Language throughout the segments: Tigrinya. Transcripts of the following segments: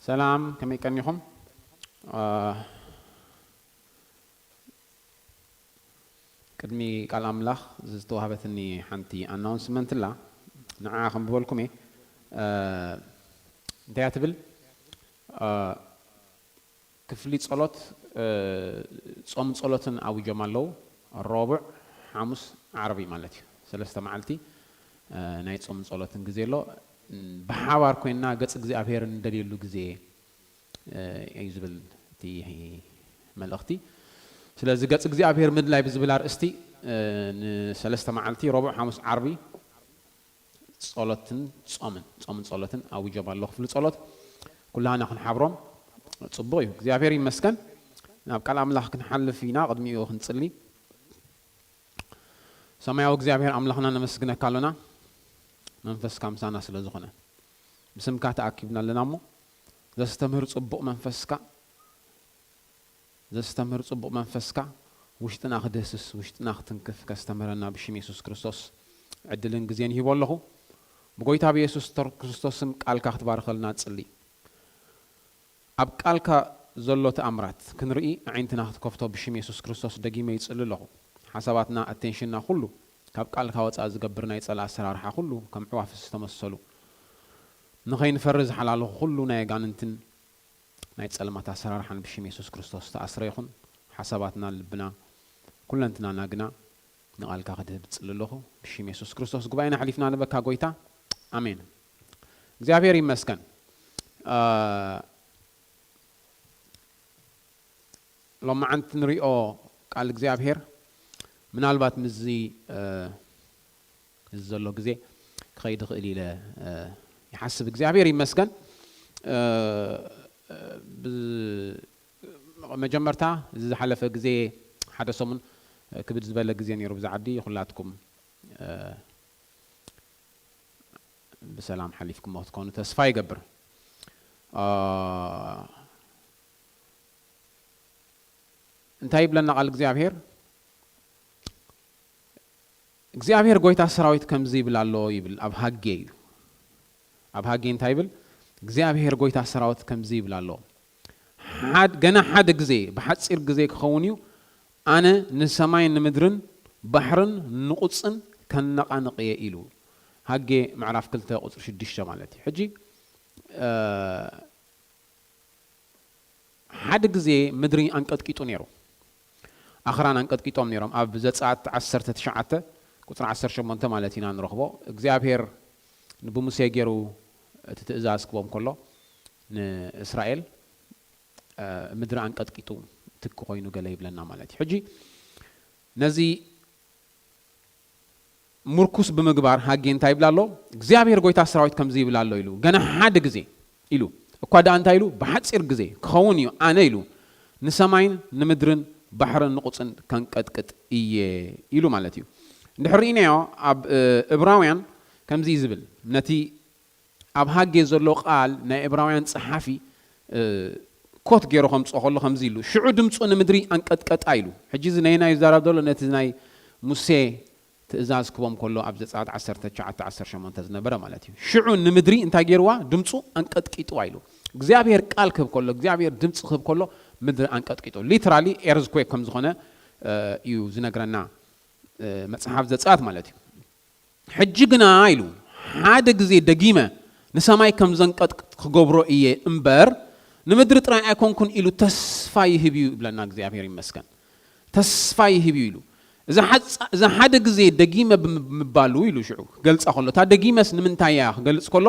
ሰላም፣ ከመይ ቀኒኹም? አ፣ ቅድሚ ቃል ኣምላኽ ዝተዋህበትኒ ሓንቲ ኣናውንስመንት ኣላ፣ ንዓ ከንብበልኩም እየ። አ፣ እንታይ እያ ትብል? አ፣ ክፍሊ ጸሎት፣ አ፣ ጾም ጸሎትን ኣዊጆም ኣለዉ። ረቡዕ፣ ሓሙስ፣ ዓርቢ ማለት እዩ። ሰለስተ መዓልቲ፣ አ፣ ናይ ጾም ጸሎትን ግዜ ኣሎ። ብሓባር ኮይንና ገጽ እግዚኣብሔር እንደልየሉ ግዜ፣ አ፣ እዩ ዝብል እቲ መልእኽቲ። ስለዚ ገጽ እግዚኣብሔር ምድላይ ብዝብል ኣርእስቲ፣ አ፣ ንሰለስተ መዓልቲ፣ ረቡዕ፣ ሓሙስ፣ ዓርቢ፣ ጸሎትን ጾምን፣ ጾምን ጸሎትን ኣዊጆም ኣሎ ክፍሊ ጸሎት። ኩላህና ክንሓብሮም ጽቡቕ እዩ። እግዚኣብሔር ይመስገን። ናብ ቃል ኣምላኽ ክንሓልፍ ኢና፣ ቅድሚኡ ክንጽሊ። ሰማያዊ እግዚኣብሔር ኣምላኽና ነመስግነካ ኣሎና፣ መንፈስካ ምሳና ስለ ዝኾነ። ብስምካ ተኣኪብና ኣለና እሞ፣ ዘስተምህር ጽቡቕ መንፈስካ፣ ዘስተምህር ጽቡቕ መንፈስካ ውሽጥና ክድህስስ፣ ውሽጥና ክትንክፍ፣ ከስተምህረና ብሽም የሱስ ክርስቶስ ዕድልን ግዜን ይህቦ ኣለኹ። ብጎይታ ብየሱስ ተር-፣ ክርስቶስ ስም ቃልካ ክትባርኸልና ጽሊ። ኣብ ቃልካ ዘሎ ተኣምራት ክንርኢ ኣዒንትና ክትከፍቶ ብሽም የሱስ ክርስቶስ ደጊመ ይጽሊ ኣለኹ። ሓሳባትና፣ ኣቴንሽንና ኩሉ ካብ ቃልካ ወጻኢ ዝገብር ናይ ጸላ ኣሰራርሓ ኩሉ ከም ዕዋፍ ዝተመሰሉ፣ ንኸይንፈሪ ዝሓላለኹ ኩሉ ናይ ኣጋንንትን ናይ ጸልማት ኣሰራርሓን ብሽም የሱስ ክርስቶስ ተኣስረ ይኹን። ሓሳባትና፣ ልብና፣ ኩለንትናና ግና ንቓልካ ክድህብ እጽሊ ኣለኹ። ብሽም የሱስ ክርስቶስ ጉባኤና ኣሕሊፍና ንበካ ጎይታ። ኣሜን። እግዚኣብሔር ይመስገን። አ፣ ሎማዓንቲ ንሪኦ ቃል እግዚኣብሔር ምናልባት ምስዚ፣ አ፣ እዚ ዘሎ ግዜ ክኸይድ ይኽእል ኢለ፣ አ፣ ይሓስብ። እግዚኣብሔር ይመስገን። አ፣ ብ-፣ መጀመርታ እዚ ዝሓለፈ ግዜ ሓደ ሰሙን ክብድ ዝበለ ግዜ ነይሩ ብዛ ዓዲ። ኩላትኩም፣ አ፣ ብሰላም ሓሊፍኩሞ ክትኮኑ ተስፋ ይገብር። አ፣ እንታይ ይብለና ቃል እግዚኣብሔር? እግዚኣብሔር ጎይታ ሰራዊት ከምዚ ይብል ኣሎ ይብል፣ ኣብ ሃጌ እዩ። ኣብ ሃጌ እንታይ ይብል? እግዚኣብሔር ጎይታ ሰራዊት ከምዚ ይብል ኣሎ፣ ሓድ-፣ ገና ሓደ ግዜ፣ ብሓጺር ግዜ ክኸውን እዩ፣ ኣነ ንሰማይን ንምድርን ባሕርን ንቑጽን ከነቓንቕ እየ ኢሉ። ሃጌ ምዕራፍ ክልተ ቁጽሪ ሽዱሽተ ማለት እዩ። ሕጂ፣ እ፣ ሓደ ግዜ ምድሪ ኣንቀጥቂጡ ነይሩ። ኣኽራን ኣንቀጥቂጦም ነይሮም። ኣብ ዘጸኣት ዓሰርተ ትሽዓተ ቁጽሪ ዓሰርተ ሸሞንተ ማለት ኢና ንረኽቦ። እግዚኣብሔር ብሙሴ ገይሩ እቲ ትእዛዝ ክቦም ከሎ ንእስራኤል፣ እ፣ ምድሪ ኣንቀጥቂጡ ትኪ ኮይኑ ገለ ይብለና ማለት እዩ። ሕጂ ነዚ ምርኩስ ብምግባር ሃጌ እንታይ ይብል ኣሎ? እግዚኣብሔር ጎይታ ሰራዊት ከምዚ ይብል ኣሎ ኢሉ፣ ገና ሓደ ግዜ ኢሉ፣ እኳ ደኣ እንታይ ኢሉ? ብሓጺር ግዜ ክኸውን እዩ፣ ኣነ ኢሉ፣ ንሰማይን ንምድርን ባሕርን ንቑጽን ከንቀጥቅጥ እየ ኢሉ ማለት እዩ። እንድሕር ርኢናዮ ኣብ፣ እ፣ እብራውያን ከምዚ እዩ ዝብል፣ ነቲ ኣብ ሃጌ ዘሎ ቃል ናይ እብራውያን ጸሓፊ፣ እ፣ ኮት ገይሩ ከምጽኦ ከሎ ከምዚ ኢሉ፣ ሽዑ ድምፁ ንምድሪ ኣንቀጥቀጣ ኢሉ። ሕጂ እዚ ነየናይ ይዛረብ ዘሎ? ነቲ ናይ ሙሴ ትእዛዝ ክቦም ከሎ ኣብ ዘጸኣት ዓሰርተ ትሽዓተ ዓሰርተ ሸሞንተ ዝነበረ ማለት እዩ። ሽዑ ንምድሪ እንታይ ገይርዋ? ድምፁ ኣንቀጥቂጥዋ ኢሉ። እግዚኣብሔር ቃል ክህብ ከሎ፣ እግዚኣብሔር ድምፂ ክህብ ከሎ ምድሪ ኣንቀጥቂጡ። ሊትራሊ ኤርዝኩዌክ ከም ዝኾነ፣ እ፣ እዩ ዝነግረና፣ እ፣ መጽሓፍ ዘጸኣት ማለት እዩ። ሕጂ ግና ኢሉ፣ ሓደ ግዜ ደጊመ ንሰማይ ከም ዘንቀጥቅጥ ክገብሮ እየ እምበር፣ ንምድሪ ጥራይ ኣይኮንኩን ኢሉ ተስፋ ይህብ እዩ ይብለና። እግዚኣብሔር ይመስገን። ተስፋ ይህብ እዩ ኢሉ። እዛ ሓጻ-፣ እዛ ሓደ ግዜ ደጊመ ብምባሉ ኢሉ ሽዑ ክገልጻ ከሎ፣ እታ ደጊመስ ንምንታይ እያ ክገልጽ ከሎ፣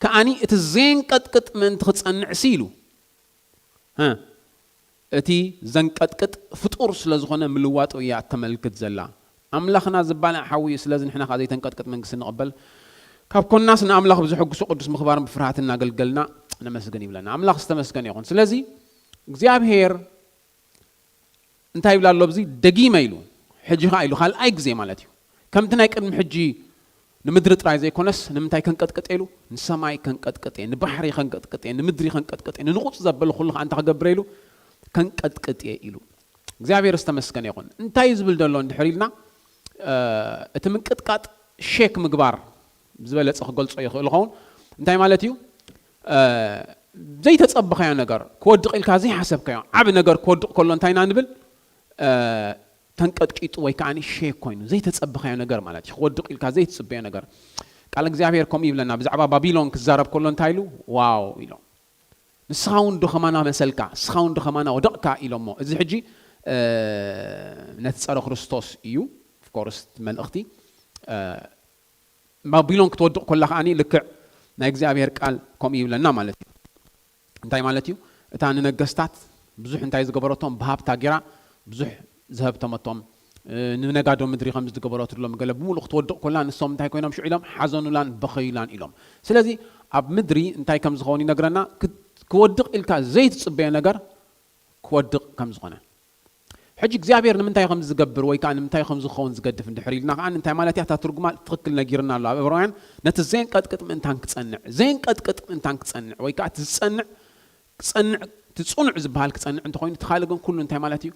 ከኣኒ እቲ ዘየንቀጥቅጥ ምእንቲ ክጸንዕሲ ኢሉ። እ፣ እቲ ዘንቀጥቅጥ ፍጡር ስለ ዝኾነ ምልዋጡ እያ እተመልክት ዘላ። ኣምላኽና ዝባላዕ ሓዊ እዩ። ስለዚ ንሕና ከኣ ዘይተንቀጥቅጥ መንግስቲ ንቐበል። ካብ ኮንናስ ንኣምላኽ ብዘሐጉሱ ቅዱስ ምኽባርን ብፍርሃትን እናገልገልና ነመስግን ይብለና። ኣምላኽ ዝተመስገነ ይኹን። ስለዚ እግዚኣብሔር እንታይ ይብል ኣሎ ኣብዚ? ደጊመ ኢሉ፣ ሕጂ ኸኣ ኢሉ፣ ካልኣይ ግዜ ማለት እዩ። ከምቲ ናይ ቅድሚ ሕጂ ንምድሪ ጥራይ ዘይኮነስ ንምንታይ ከንቀጥቅጥ እየ ኢሉ? ንሰማይ ከንቀጥቅጥ እየ፣ ንባሕሪ ከንቀጥቅጥ እየ፣ ንምድሪ ከንቀጥቅጥ እየ፣ ንንቑጽ ዘበለ ኩሉ ኸኣ እንታይ ክገብር እየ ኢሉ? ከንቀጥቅጥ እየ ኢሉ። እግዚኣብሔር ዝተመስገነ ይኹን። እንታይ እዩ ዝብል ዘሎ እንድሕር ኢልና፣ እ፣ እቲ ምንቅጥቃጥ ሼክ ምግባር ዝበለጸ ክገልጾ ይኽእል ይኸውን። እንታይ ማለት እዩ? እ፣ ዘይተጸበኻዮ ነገር ክወድቕ ኢልካ ዘይሓሰብካዮ ዓቢ ነገር ክወድቕ ከሎ እንታይ ኢና ንብል? ተንቀጥቂጡ ወይ ከዓ ሼክ ኮይኑ ዘይተጸበኻዮ ነገር ማለት እዩ። ክወድቕ ኢልካ ዘይትጽበዮ ነገር። ቃል እግዚኣብሔር ከምኡ ይብለና። ብዛዕባ ባቢሎን ክዛረብ ከሎ እንታይ ኢሉ? ዋው ኢሎ። ንስኻ እውን ዶ ከማና መሰልካ? ንስኻ እውን ዶ ከማና ወደቕካ? ኢሎሞ። እዚ ሕጂ ነቲ ጸረ ክርስቶስ እዩ። ኦፍኮርስ መልእኽቲ ባቢሎን ክትወድቕ ኮላ ከዓኒ ልክዕ ናይ እግዚኣብሔር ቃል ከምኡ ይብለና ማለት እዩ። እንታይ ማለት እዩ? እታ ንነገስታት ብዙሕ እንታይ ዝገበረቶም ብሃብታ ጌራ ብዙሕ ዝሀብተመቶም፣ ንነጋዶ ምድሪ ከም ዝገበረትሎም ገለ ብምሉእ ክትወድቕ ኮላ ንሶም እንታይ ኮይኖም ሽዑ ኢሎም ሓዘኑላን በኸዩላን ኢሎም። ስለዚ ኣብ ምድሪ እንታይ ከም ዝኸውን ይነግረና። ክወድቕ ኢልካ ዘይትጽበዮ ነገር ክወድቕ ከም ዝኾነ። ሕጂ እግዚኣብሔር ንምንታይ ከም ዝገብር ወይ ከዓ ንምንታይ ከም ዝኸውን ዝገድፍ እንድሕር ኢልና ከዓ እንታይ ማለት እያ እታ ትርጉማ ትኽክል ነጊርና ኣሎ ኣብ ዕብራውያን። ነቲ ዘየንቀጥቅጥ ምእንታን ክጸንዕ፣ ዘየንቀጥቅጥ ምእንታን ክጸንዕ ወይ ከዓ እቲ ዝጸንዕ ክጸንዕ እቲ ጽኑዕ ዝበሃል ክጸንዕ እንተኮይኑ እቲ ካልእ ግን ኩሉ እንታይ ማለት እዩ?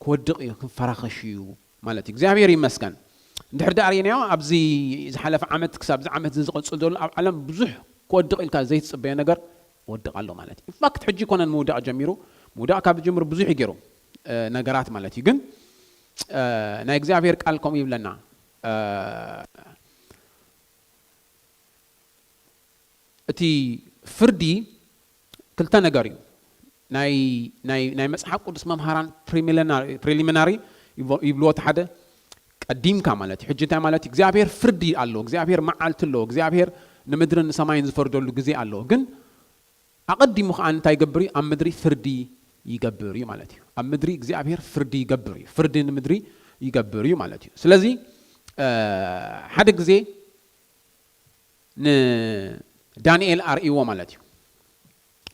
ክወድቕ እዩ፣ ክፈራኸሽ እዩ ማለት እዩ። እግዚኣብሔር ይመስገን። እንድሕር ዳኣ ርኢናዮ ኣብዚ ዝሓለፈ ዓመት ክሳብ እዚ ዓመት እዚ ዝቕጽል ዘሎ ኣብ ዓለም ብዙሕ ክወድቕ ኢልካ ዘይትጽበዮ ነገር ወድቕ ኣሎ ማለት እዩ። ኢንፋክት ሕጂ ኮነን ምውዳቕ ጀሚሩ። ምውዳቕ ካብ ዝጀምር ብዙሕ እዩ ገይሩ ነገራት ማለት እዩ። ግን ናይ እግዚኣብሔር ቃል ከምኡ ይብለና። እቲ ፍርዲ ክልተ ነገር እዩ። ናይ መፅሓፍ ቅዱስ መምሃራን ፕሪሊሚናሪ ይብልዎ ሓደ ቀዲምካ ማለት እዩ። ሕጂ እንታይ ማለት እዩ? እግዚኣብሔር ፍርዲ ኣለዎ። እግዚኣብሔር መዓልቲ ኣለዎ። እግዚኣብሔር ንምድርን ንሰማይን ዝፈርደሉ ግዜ ኣለዎ። ግን ኣቐዲሙ ከዓ እንታይ ይገብር እዩ? ኣብ ምድሪ ፍርዲ ይገብር እዩ ማለት እዩ። ኣብ ምድሪ እግዚኣብሔር ፍርዲ ይገብር እዩ። ፍርዲ ንምድሪ ይገብር እዩ ማለት እዩ። ስለዚ ሓደ ግዜ ንዳንኤል ኣርእይዎ ማለት እዩ።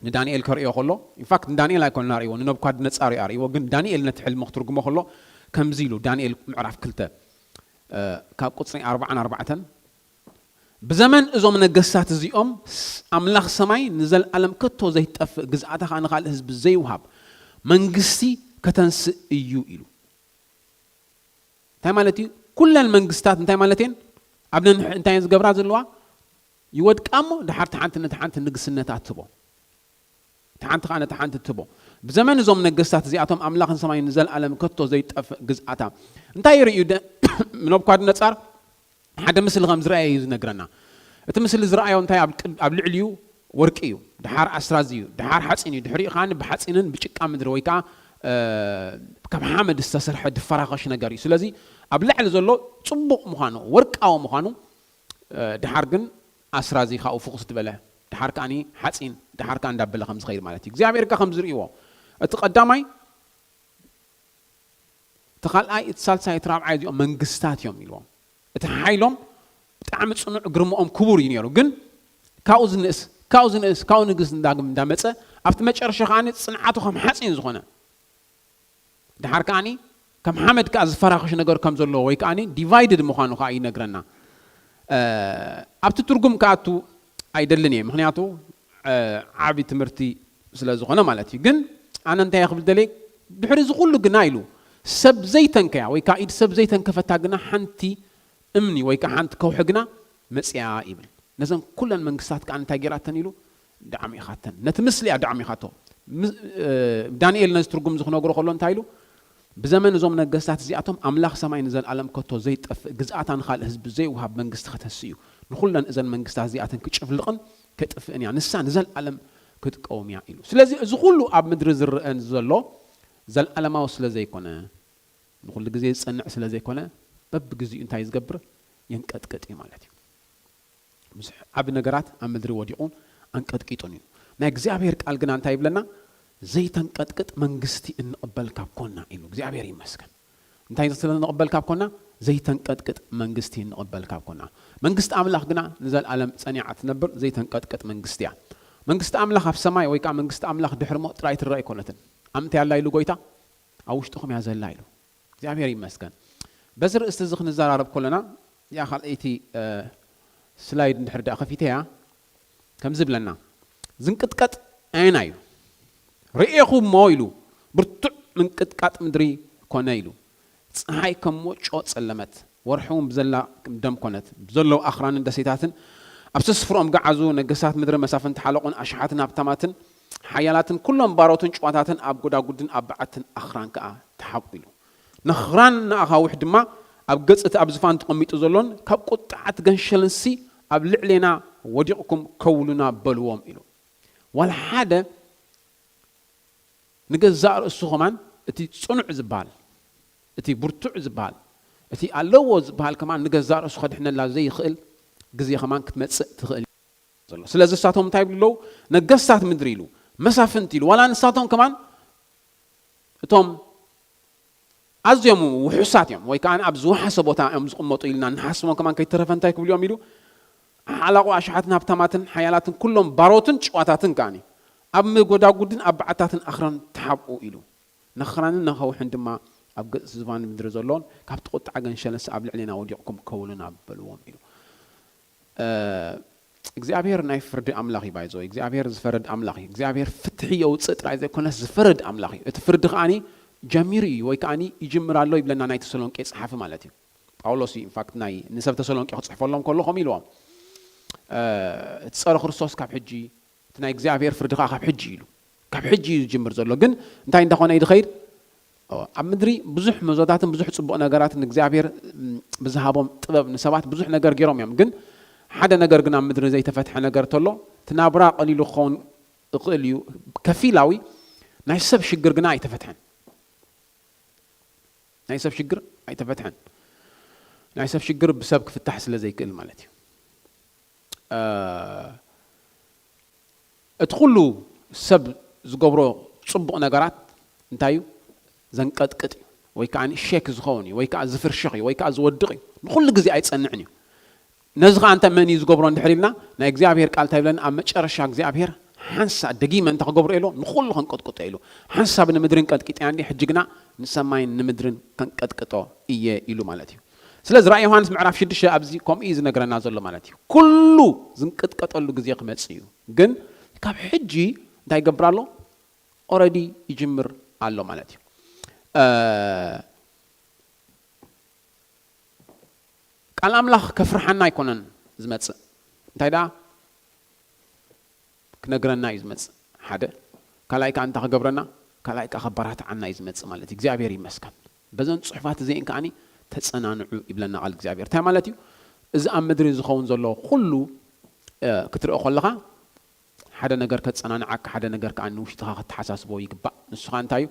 ንዳንኤል ከርእዮ ከሎ ኢንፋክት ንዳንኤል ኣይኮነን ኣርእይዎ፣ ንነብኳድነፃር እዩ ኣርእይዎ። ግን ዳንኤል ነቲ ሕልሚ ክትርጉሞ ከሎ ከምዚ ኢሉ ዳንኤል ምዕራፍ ክልተ ካብ ቁፅሪ ኣርባዓን ኣርባዕተን ብዘመን እዞም ነገስታት እዚኦም ኣምላኽ ሰማይ ንዘለኣለም ከቶ ዘይትጠፍእ ግዝኣታ ከዓ ንኻልእ ህዝቢ ዘይውሃብ መንግስቲ ከተንስእ እዩ ኢሉ። እንታይ ማለት እዩ? ኩለን መንግስታት እንታይ ማለት እየን? ኣብ ነንሕ እንታይ እየን ዝገብራ ዘለዋ? ይወድቃ እሞ ድሓር ተሓንቲ ነቲ ሓንቲ ንግስነታ ትቦ፣ ተሓንቲ ከዓ ነቲ ሓንቲ ትቦ። ብዘመን እዞም ነገስታት እዚኣቶም ኣምላኽን ሰማይ ንዘለኣለም ከቶ ዘይጠፍእ ግዝኣታ እንታይ ይርእዩ? ነብኳድነፃር ሓደ ምስሊ ከም ዝረኣየ እዩ ዝነግረና። እቲ ምስሊ ዝረኣዮ እንታይ ኣብ ልዕሊኡ ወርቂ እዩ፣ ድሓር ኣስራዚ እዩ፣ ድሓር ሓፂን እዩ፣ ድሕሪኡ ከዓ ብሓፂንን ብጭቃ ምድሪ ወይ ከዓ ከም ሓመድ ዝተሰርሐ ድፈራኸሽ ነገር እዩ። ስለዚ ኣብ ላዕሊ ዘሎ ፅቡቕ ምዃኑ ወርቃዊ ምዃኑ ድሓር ግን ኣስራዚ ካብኡ ፍኹስ ዝበለ ድሓር ከዓኒ ሓፂን ድሓር ከዓ እንዳበለ ከም ዝኸይድ ማለት እዩ። እግዚኣብሔር ከዓ ከም ዝርእይዎ እቲ ቀዳማይ እቲ ካልኣይ እቲ ሳልሳይ እቲ ራብዓይ እዚኦም መንግስታት እዮም ኢልዎም። እቲ ሓይሎም ብጣዕሚ ፅኑዕ ግርምኦም ክቡር እዩ ነይሩ። ግን ካብኡ ዝንእስ ካብኡ ዝንእስ ካብኡ ንግስ እንዳግም እንዳመፀ ኣብቲ መጨረሻ ከዓ ፅንዓቱ ከም ሓፂን ዝኾነ ድሓር ከዓኒ ከም ሓመድ ከዓ ዝፈራኽሽ ነገር ከም ዘለዎ ወይ ከዓኒ ዲቫይድድ ምዃኑ ከዓ ይነግረና። ኣብቲ ትርጉም ክኣቱ ኣይደልን እየ፣ ምክንያቱ ዓቢ ትምህርቲ ስለ ዝኾነ ማለት እዩ። ግን ኣነ እንታይ ክብል ደልየ ድሕሪ እዚ ኩሉ ግና ኢሉ ሰብ ዘይተንከያ ወይ ከዓ ኢድ ሰብ ዘይተንከፈታ ግና ሓንቲ እምኒ ወይ ከዓ ሓንቲ ከውሒ ግና መፅያ ይብል። ነዘን ኩለን መንግስታት ከዓ እንታይ ገይራተን ኢሉ ዳዕሚኻተን። ነቲ ምስሊ እያ ዳዕሚኻቶ። ዳንኤል ነዚ ትርጉም ዝክነግሮ ከሎ እንታይ ኢሉ? ብዘመን እዞም ነገስታት እዚኣቶም ኣምላኽ ሰማይ ንዘለኣለም ከቶ ዘይጠፍእ ግዝኣታ ንኻልእ ህዝቢ ዘይውሃብ መንግስቲ ከተንስእ እዩ። ንኹለን እዘን መንግስታት እዚኣተን ክጭፍልቕን ከጥፍእን እያ። ንሳ ንዘለኣለም ክትቀውም እያ ኢሉ። ስለዚ እዚ ኩሉ ኣብ ምድሪ ዝረአን ዘሎ ዘለኣለማዊ ስለ ዘይኮነ ንኹሉ ግዜ ዝጸንዕ ስለ ዘይኮነ በብግዚኡ እንታይ ዝገብር የንቀጥቅጥ እዩ ማለት እዩ። ብዙሕ ዓቢ ነገራት ኣብ ምድሪ ወዲቑን ኣንቀጥቂጡን እዩ። ናይ እግዚኣብሔር ቃል ግና እንታይ ይብለና? ዘይተንቀጥቅጥ መንግስቲ እንቕበል ካብ ኮና ኢሉ። እግዚኣብሔር ይመስገን። እንታይ ስለ እንቕበል ካብ ኮና? ዘይተንቀጥቅጥ መንግስቲ እንቕበል ካብ ኮና። መንግስቲ ኣምላኽ ግና ንዘለኣለም ጸኒዓ ትነብር ዘይተንቀጥቅጥ መንግስቲ እያ። መንግስቲ ኣምላኽ ኣብ ሰማይ ወይ ከዓ መንግስቲ ኣምላኽ ድሕሪ ሞት ጥራይ ትረአ ኣይኮነትን። ኣምንታይ ኣላ ኢሉ ጎይታ? ኣብ ውሽጥኹም እያ ዘላ ኢሉ። እግዚኣብሔር ይመስገን። በዚ ርእስቲ እዚ ክንዘራረብ ከለና እዚኣ ካልኣይቲ ስላይድ እንድሕር ደኣ ከፊተያ ከምዚ ይብለና። ዝንቅጥቀጥ ኣየና እዩ? ርእኹ እሞ ኢሉ ብርቱዕ ምንቅጥቃጥ ምድሪ ኮነ ኢሉ። ፀሓይ ከም ወጮ ጸለመት፣ ወርሒ እውን ብዘላ ደም ኮነት፣ ብዘለዉ ኣኽራንን ደሴታትን ኣብ ስፍርኦም ገዓዙ፣ ነገስታት ምድሪ፣ መሳፍንቲ ሓለቑን ኣሽሓትን ሃብታማትን ሓያላትን ኩሎም ባሮትን ጭዋታትን ኣብ ጎዳጉድን ኣብ በዓትን ኣኽራን ከኣ ተሓብኡ ኢሉ። ነኽራን ንኣኻውሕ ድማ ኣብ ገጽ እቲ ኣብ ዝፋን ተቐሚጡ ዘሎን ካብ ቁጥዓት ገንሸልንሲ ኣብ ልዕሌና ወዲቕኩም ከውሉና በልዎም ኢሉ። ዋላ ሓደ ንገዛእ ርእሱ ከማን እቲ ጽኑዕ ዝበሃል፣ እቲ ብርቱዕ ዝበሃል፣ እቲ ኣለዎ ዝበሃል ከማን ንገዛእ ርእሱ ከድሕነላ ዘይኽእል ግዜ ከማን ክትመጽእ ትኽእል ዘሎ። ስለዚ ንሳቶም እንታይ ይብሉ ኣለዉ? ነገስታት ምድሪ ኢሉ፣ መሳፍንቲ ኢሉ፣ ዋላ ንሳቶም ከማን እቶም ኣዝዮም ውሑሳት እዮም ወይ ከዓ ኣብ ዝወሓሰ ቦታ እዮም ዝቕመጡ ኢልና ንሓስቦም ከማን ከይተረፈ እንታይ ክብሉ እዮም ኢሉ? ሓላቑ ኣሽሓትን ሃብታማትን ሓያላትን ኩሎም ባሮትን ጭዋታትን ከኣኒ ኣብ መጎዳጉድን ኣብ በዓታትን ኣኽራን ተሓብኡ ኢሉ። ነኽራንን ነኸውሕን ድማ ኣብ ገጽ ዝፋን ምድሪ ዘሎን ካብቲ ቁጥዓ ገንሸልንሲ ኣብ ልዕሌና ወዲቕኩም ከውሉና በልዎም ኢሉ። እግዚኣብሔር ናይ ፍርዲ ኣምላኽ እዩ። ባይዘወይ እግዚኣብሔር ዝፈርድ ኣምላኽ እዩ። እግዚኣብሔር ፍትሒ የውፅእ ጥራይ ዘይኮነስ ዝፈርድ ኣምላኽ እዩ። እቲ ፍርዲ ከዓኒ ጀሚሩ እዩ ወይ ከዓኒ ይጅምር ኣሎ ይብለና ናይ ተሰሎንቄ ፀሓፊ ማለት እዩ። ጳውሎስ እዩ ኢንፋክት ናይ ንሰብ ተሰሎንቄ ክፅሕፈሎም ከሎ ከምኡ ኢልዎም፣ እቲ ፀረ ክርስቶስ ካብ ሕጂ፣ እቲ ናይ እግዚኣብሔር ፍርዲ ከዓ ካብ ሕጂ ኢሉ። ካብ ሕጂ እዩ ዝጅምር ዘሎ። ግን እንታይ እንዳኾነ እዩ ዝኸይድ? ኣብ ምድሪ ብዙሕ መዞታትን ብዙሕ ፅቡቕ ነገራትን እግዚኣብሔር ብዝሃቦም ጥበብ ንሰባት ብዙሕ ነገር ገይሮም እዮም። ግን ሓደ ነገር ግን ኣብ ምድሪ ዘይተፈትሐ ነገር ተሎ፣ እቲ ናብራ ቀሊሉ ክኸውን ይኽእል እዩ፣ ከፊላዊ። ናይ ሰብ ሽግር ግና ኣይተፈትሐን። ናይ ሰብ ሽግር ኣይተፈትሐን። ናይ ሰብ ሽግር ብሰብ ክፍታሕ ስለ ዘይክእል ማለት እዩ። እቲ ኩሉ ሰብ ዝገብሮ ፅቡቕ ነገራት እንታይ እዩ? ዘንቀጥቅጥ እዩ፣ ወይ ከዓ ሼክ ዝኸውን እዩ፣ ወይ ከዓ ዝፍርሽኽ እዩ፣ ወይ ከዓ ዝወድቕ እዩ። ንኹሉ ግዜ ኣይፀንዕን እዩ። ነዚ ከዓ እንተ መን እዩ ዝገብሮ እንድሕር ኢልና፣ ናይ እግዚኣብሔር ቃል እንታይ ይብለና? ኣብ መጨረሻ እግዚኣብሔር ሓንሳ ደጊመ እንተ ክገብሮ ኢሎ ንኹሉ ከንቀጥቅጦ ኢሉ። ሓንሳብ ንምድርን ቀጥቂጥያ እንዲ፣ ሕጂ ግና ንሰማይን ንምድርን ከንቀጥቅጦ እየ ኢሉ ማለት እዩ። ስለዚ ራእይ ዮሃንስ ምዕራፍ ሽዱሽተ ኣብዚ ከምኡ እዩ ዝነግረና ዘሎ ማለት እዩ። ኩሉ ዝንቅጥቀጠሉ ግዜ ክመጽእ እዩ። ግን ካብ ሕጂ እንታይ ይገብር ኣሎ? ኦረዲ ይጅምር ኣሎ ማለት እዩ። ቃል ኣምላኽ ከፍርሓና ኣይኮነን ዝመጽእ። እንታይ ደኣ ክነግረና እዩ ዝመጽእ ሓደ። ካልኣይ ከዓ እንታይ ክገብረና? ካልኣይ ከዓ ከበራትዓና እዩ ዝመጽእ ማለት እዩ። እግዚኣብሔር ይመስገን። በዘን ጽሑፋት እዚአን ከዓኒ ተጸናንዑ ይብለና ቃል እግዚኣብሔር። እንታይ ማለት እዩ? እዚ ኣብ ምድሪ ዝኸውን ዘሎ ኩሉ ክትርኢ ከለኻ ሓደ ነገር ከጸናንዓካ፣ ሓደ ነገር ከዓ ንውሽጥኻ ክተሓሳስቦ ይግባእ። ንሱ ከዓ እንታይ እዩ?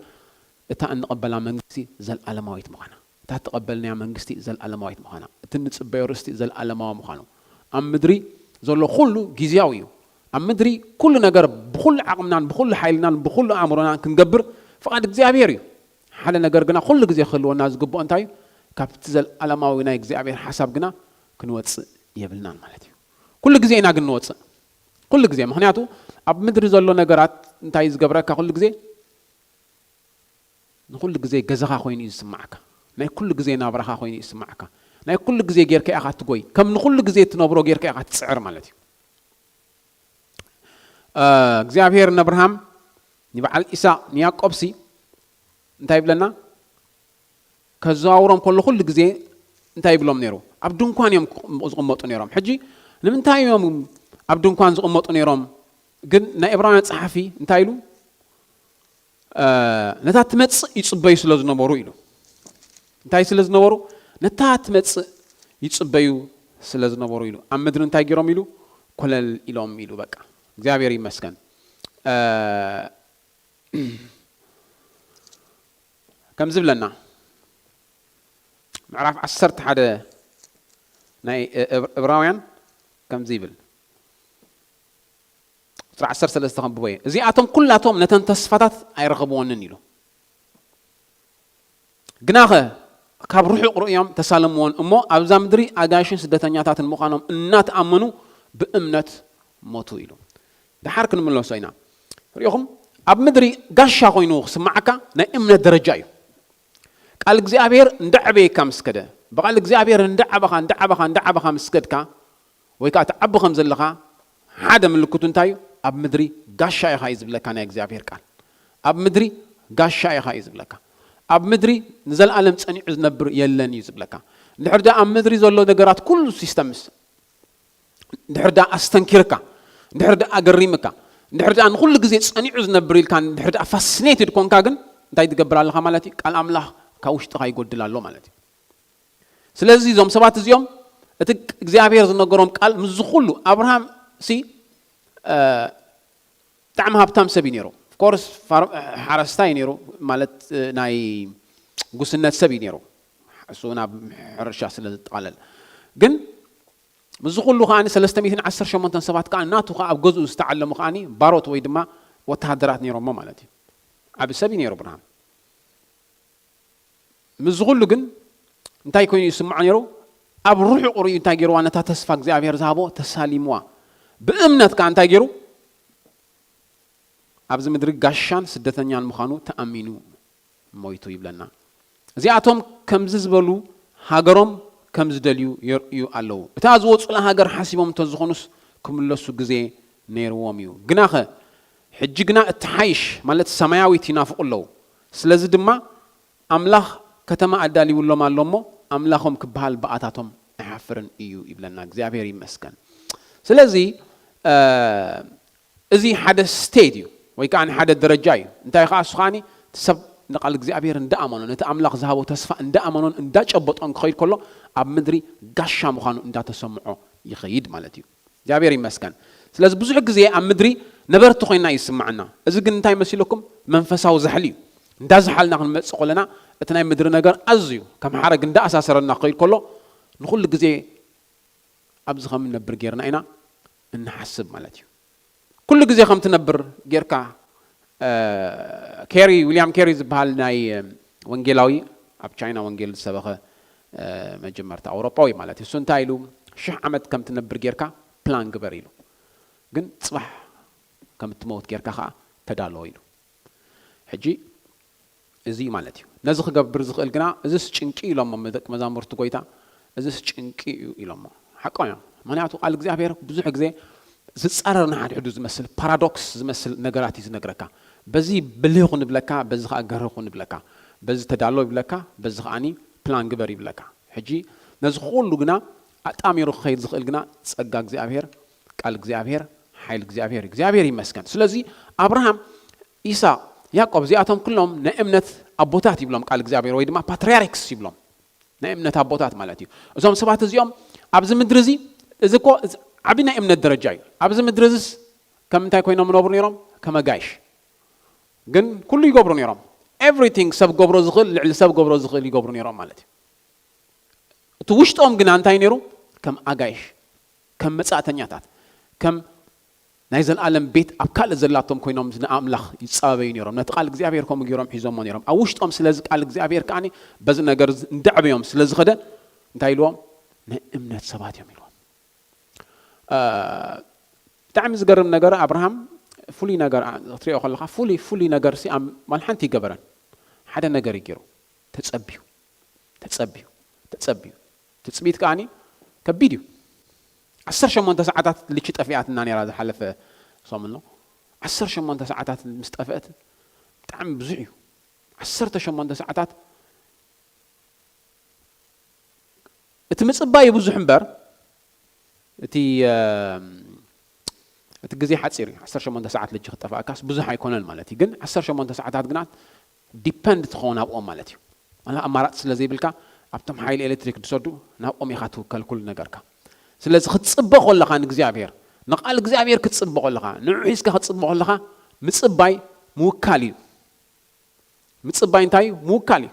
እታ እንቕበላ መንግስቲ ዘለኣለማዊት ምዃና፣ እታ እተቐበልናያ መንግስቲ ዘለኣለማዊት ምዃና፣ እቲ እንጽበዮ ርስቲ ዘለኣለማዊ ምዃኑ፣ ኣብ ምድሪ ዘሎ ኩሉ ግዝያዊ እዩ። ኣብ ምድሪ ኩሉ ነገር ብኹሉ ዓቕምናን ብኹሉ ሓይልናን ብኹሉ ኣእምሮናን ክንገብር ፍቓድ እግዚኣብሔር እዩ። ሓደ ነገር ግና ኩሉ ግዜ ክህልወና ዝግብኦ እንታይ እዩ? ካብቲ ዘለኣለማዊ ናይ እግዚኣብሔር ሓሳብ ግና ክንወጽእ የብልናን ማለት እዩ። ኩሉ ግዜ ኢና ግን ንወጽእ፣ ኩሉ ግዜ። ምኽንያቱ ኣብ ምድሪ ዘሎ ነገራት እንታይ ዝገብረካ? ኩሉ ግዜ ንኹሉ ግዜ ገዛኻ ኮይኑ እዩ ዝስማዓካ። ናይ ኩሉ ግዜ ናብራኻ ኮይኑ እዩ ዝስማዓካ። ናይ ኩሉ ግዜ ጌርካ ኢኻ ትጎይ። ከም ንኹሉ ግዜ ትነብሮ ጌርካ ኢኻ ትጽዕር ማለት እዩ። እግዚኣብሔር ንኣብርሃም፣ ንበዓል ኢሳቅ፣ ንያዕቆብሲ እንታይ ይብለና? ከዘዋውሮም ከሎ ኩሉ ግዜ እንታይ ይብሎም ነይሩ? ኣብ ድንኳን እዮም ዝቕመጡ ነይሮም። ሕጂ ንምንታይ እዮም ኣብ ድንኳን ዝቕመጡ ነይሮም? ግን ናይ ዕብራውያን ጸሓፊ እንታይ ኢሉ? ነታ ትመጽእ ይጽበዩ ስለ ዝነበሩ ኢሉ። እንታይ ስለ ዝነበሩ? ነታ ትመጽእ ይጽበዩ ስለ ዝነበሩ ኢሉ። ኣብ ምድሪ እንታይ ገይሮም ኢሉ? ኮለል ኢሎም ኢሉ። በቃ እግዚኣብሔር ይመስገን። ከምዚ ብለና ምዕራፍ ዓሰርተ ሓደ ናይ ዕብራውያን ከምዚ ይብል። ቁፅሪ ዓሰርተ ሰለስተ ከንብቦ እየ። እዚኣቶም ኩላቶም ነተን ተስፋታት ኣይረኸብወንን ኢሉ። ግናኸ ካብ ርሑቕ ርእዮም ተሳለምዎን እሞ ኣብዛ ምድሪ ኣጋይሽን ስደተኛታትን ምዃኖም እናተኣመኑ ብእምነት ሞቱ ኢሉ። ደሓር ክንምለሶ ኢና። ርኢኹም፣ ኣብ ምድሪ ጋሻ ኮይኑ ክስማዓካ ናይ እምነት ደረጃ እዩ። ቃል እግዚኣብሔር እንዳዓበየካ ምስ ከደ፣ ብቃል እግዚኣብሔር እንዳዓበኻ እንዳዓበኻ እንዳዓበኻ ምስ ከድካ፣ ወይ ከዓ ትዓቢ ከም ዘለኻ ሓደ ምልክቱ እንታይ እዩ? ኣብ ምድሪ ጋሻ ኢኻ እዩ ዝብለካ ናይ እግዚኣብሔር ቃል። ኣብ ምድሪ ጋሻ ኢኻ እዩ ዝብለካ። ኣብ ምድሪ ንዘለኣለም ጸኒዑ ዝነብር የለን እዩ ዝብለካ። እንድሕር ደኣ ኣብ ምድሪ ዘሎ ነገራት ኩሉ ሲስተምስ ድሕር ደኣ ኣስተንኪርካ፣ ድሕር ደኣ ኣገሪምካ፣ ድሕር ደኣ ንኹሉ ግዜ ጸኒዑ ዝነብር ኢልካ ድሕር ደኣ ፋስኔትድ ኮንካ፣ ግን እንታይ ትገብር ኣለኻ ማለት እዩ? ቃል ኣምላኽ ካብ ውሽጥኻ ይጎድል ኣሎ ማለት እዩ። ስለዚ እዞም ሰባት እዚኦም እቲ እግዚኣብሔር ዝነገሮም ቃል ምስዚ ኩሉ፣ ኣብርሃም ሲ ብጣዕሚ ሃብታም ሰብ እዩ ነይሩ። ኦፍኮርስ ሓረስታይ እዩ ነይሩ፣ ማለት ናይ ጉስነት ሰብ እዩ ነይሩ፣ እሱ ናብ ሕርሻ ስለ ዝጠቓለል። ግን ምስዚ ኩሉ ከዓ ሰለስተ ሚእትን ዓሰርተ ሸሞንተን ሰባት ከዓ ናቱ ከዓ ኣብ ገዝኡ ዝተዓለሙ ከዓ ባሮት ወይ ድማ ወተሃደራት ነይሮሞ ማለት እዩ። ዓብ ሰብ እዩ ነይሩ ኣብርሃም። ምስዚ ኩሉ ግን እንታይ ኮይኑ ይስምዖ ነይሩ? ኣብ ርሑቕ ርእዩ እንታይ ገይርዋ? ነታ ተስፋ እግዚኣብሔር ዝሃቦ ተሳሊምዋ። ብእምነት ከዓ እንታይ ገይሩ? ኣብዚ ምድሪ ጋሻን ስደተኛን ምዃኑ ተኣሚኑ ሞይቱ ይብለና። እዚኣቶም ከምዚ ዝበሉ ሃገሮም ከም ዝደልዩ የርእዩ ኣለዉ። እታ ዝወፁላ ሃገር ሓሲቦም እንተዝኾኑስ ክምለሱ ግዜ ነይርዎም እዩ። ግናኸ ሕጂ ግና እትሓይሽ ማለት ሰማያዊት ይናፍቑ ኣለዉ። ስለዚ ድማ ኣምላኽ ከተማ ኣዳልውሎም ኣሎ እሞ ኣምላኾም ክበሃል ብኣታቶም ኣይሓፍርን እዩ ይብለና። እግዚኣብሔር ይመስገን። ስለዚ እዚ ሓደ ስቴት እዩ ወይ ከዓ ሓደ ደረጃ እዩ። እንታይ ከዓ እሱ ከዓኒ እቲ ሰብ ንቃል እግዚኣብሔር እንዳኣመኖ ነቲ ኣምላኽ ዝሃቦ ተስፋ እንዳኣመኖን እንዳጨበጦን ክኸይድ ከሎ ኣብ ምድሪ ጋሻ ምዃኑ እንዳተሰምዖ ይኸይድ ማለት እዩ። እግዚኣብሔር ይመስገን። ስለዚ ብዙሕ ግዜ ኣብ ምድሪ ነበርቲ ኮይና ይስማዓና። እዚ ግን እንታይ መሲለኩም? መንፈሳዊ ዛሕሊ እዩ። እንዳዝሓልና ክንመጽእ ከለና እቲ ናይ ምድሪ ነገር ኣዝዩ ከም ሓረግ እንዳኣሳሰረና ክኸይድ ከሎ ንኹሉ ግዜ ኣብዚ ከም ንነብር ጌርና ኢና እንሓስብ ማለት እዩ። ኩሉ ግዜ ከም ትነብር ጌርካ ኬሪ ዊልያም ኬሪ ዝበሃል ናይ ወንጌላዊ ኣብ ቻይና ወንጌል ዝሰበኸ መጀመርታ ኣውሮጳዊ ማለት እዩ። እሱ እንታይ ኢሉ ሽሕ ዓመት ከም ትነብር ጌርካ ፕላን ግበር ኢሉ፣ ግን ፅባሕ ከም እትመውት ጌርካ ከዓ ተዳሎ ኢሉ። ሕጂ እዚ ማለት እዩ። ነዚ ክገብር ዝኽእል ግና እዚስ ጭንቂ ኢሎሞ ደቂ መዛሙርቲ ጎይታ፣ እዚስ ጭንቂ እዩ ኢሎሞ። ሓቆም እዮም። ምክንያቱ ቃል እግዚኣብሔር ብዙሕ ግዜ ዝፃረር ንሓድሕዱ ዝመስል ፓራዶክስ ዝመስል ነገራት እዩ ዝነግረካ። በዚ ብልህ ኩን ይብለካ፣ በዚ ከዓ ገርህ ኩን ይብለካ፣ በዚ ተዳሎ ይብለካ፣ በዚ ከዓኒ ፕላን ግበር ይብለካ። ሕጂ ነዚ ኩሉ ግና ኣጣሚሩ ክኸይድ ዝኽእል ግና ፀጋ እግዚኣብሔር፣ ቃል እግዚኣብሔር፣ ሓይል እግዚኣብሔር እዩ። እግዚኣብሔር ይመስገን። ስለዚ ኣብርሃም፣ ኢሳቅ፣ ያዕቆብ እዚኣቶም ኩሎም ናይ እምነት ኣቦታት ይብሎም ቃል እግዚኣብሔር ወይ ድማ ፓትሪያርክስ ይብሎም፣ ናይ እምነት ኣቦታት ማለት እዩ። እዞም ሰባት እዚኦም ኣብዚ ምድሪ እዚ፣ እዚ እኮ ዓቢ ናይ እምነት ደረጃ እዩ። ኣብዚ ምድሪ እዚስ ከም እንታይ ኮይኖም ይነብሩ ነይሮም? ከም ኣጋይሽ። ግን ኩሉ ይገብሩ ነይሮም። ኤቭሪቲንግ ሰብ ገብሮ ዝኽእል፣ ልዕሊ ሰብ ገብሮ ዝኽእል ይገብሩ ነይሮም ማለት እዩ። እቲ ውሽጦም ግና እንታይ ነይሩ? ከም ኣጋይሽ፣ ከም መጻእተኛታት፣ ከም ናይ ዘለኣለም ቤት ኣብ ካልእ ዘላቶም ኮይኖም ንኣምላኽ ይጻበዩ ነይሮም። ነቲ ቃል እግዚኣብሔር ከምኡ ገይሮም ሒዞሞ ነይሮም። ኣብ ውሽጦም ስለዚ ቃል እግዚኣብሔር ከዓኒ በዚ ነገር እዚ እንዳዕበዮም ስለ ዝኸደ እንታይ ኢልዎም? ናይ እምነት ሰባት እዮም ኢልዎም። እ፣ ብጣዕሚ ዝገርም ነገር ኣብርሃም ፍሉይ ነገር ኣ-፣ ክትሪኦ ከለኻ ፍሉይ፣ ፍሉይ ነገር ሲ ኣብ ማል ሓንቲ ይገበረን። ሓደ ነገር እዩ ገይሩ። ተጸብዩ፣ ተጸብዩ፣ ተጸብዩ። ትጽቢት ከዓኒ ከቢድ እዩ። ዓሰርተ ሸሞንተ ሰዓታት ልቺ ጠፊኣትና ነይራ ዝሓለፈ ሰሙን ነው። ዓሰርተ ሸሞንተ ሰዓታት ምስ ጠፍአት ብጣዕሚ ብዙሕ እዩ። ዓሰርተ ሸሞንተ ሰዓታት እቲ ምጽባይ ብዙሕ እምበር እቲ፣ እ፣ እቲ ግዜ ሓጺር እዩ። ዓሰርተ ሸሞንተ ሰዓት ልጂ ክጠፍኣካስ ብዙሕ ኣይኮነን ማለት እዩ። ግን ዓሰርተ ሸሞንተ ሰዓታት ግና ዲፐንድ ትኸውን ኣብኦም ማለት እዩ። ኣላ ኣማራጺ ስለ ዘይብልካ ኣብቶም ሓይሊ ኤሌክትሪክ ዝሰዱ ናብኦም ኢኻ ትውከል ኩሉ ነገርካ። ስለዚ ክትጽበ ከለኻ ንእግዚኣብሔር፣ ንቓል እግዚኣብሔር ክትጽበ ከለኻ፣ ንዑ ሒዝካ ክትጽበ ከለኻ ምጽባይ ምውካል እዩ። ምጽባይ እንታይ እዩ? ምውካል እዩ።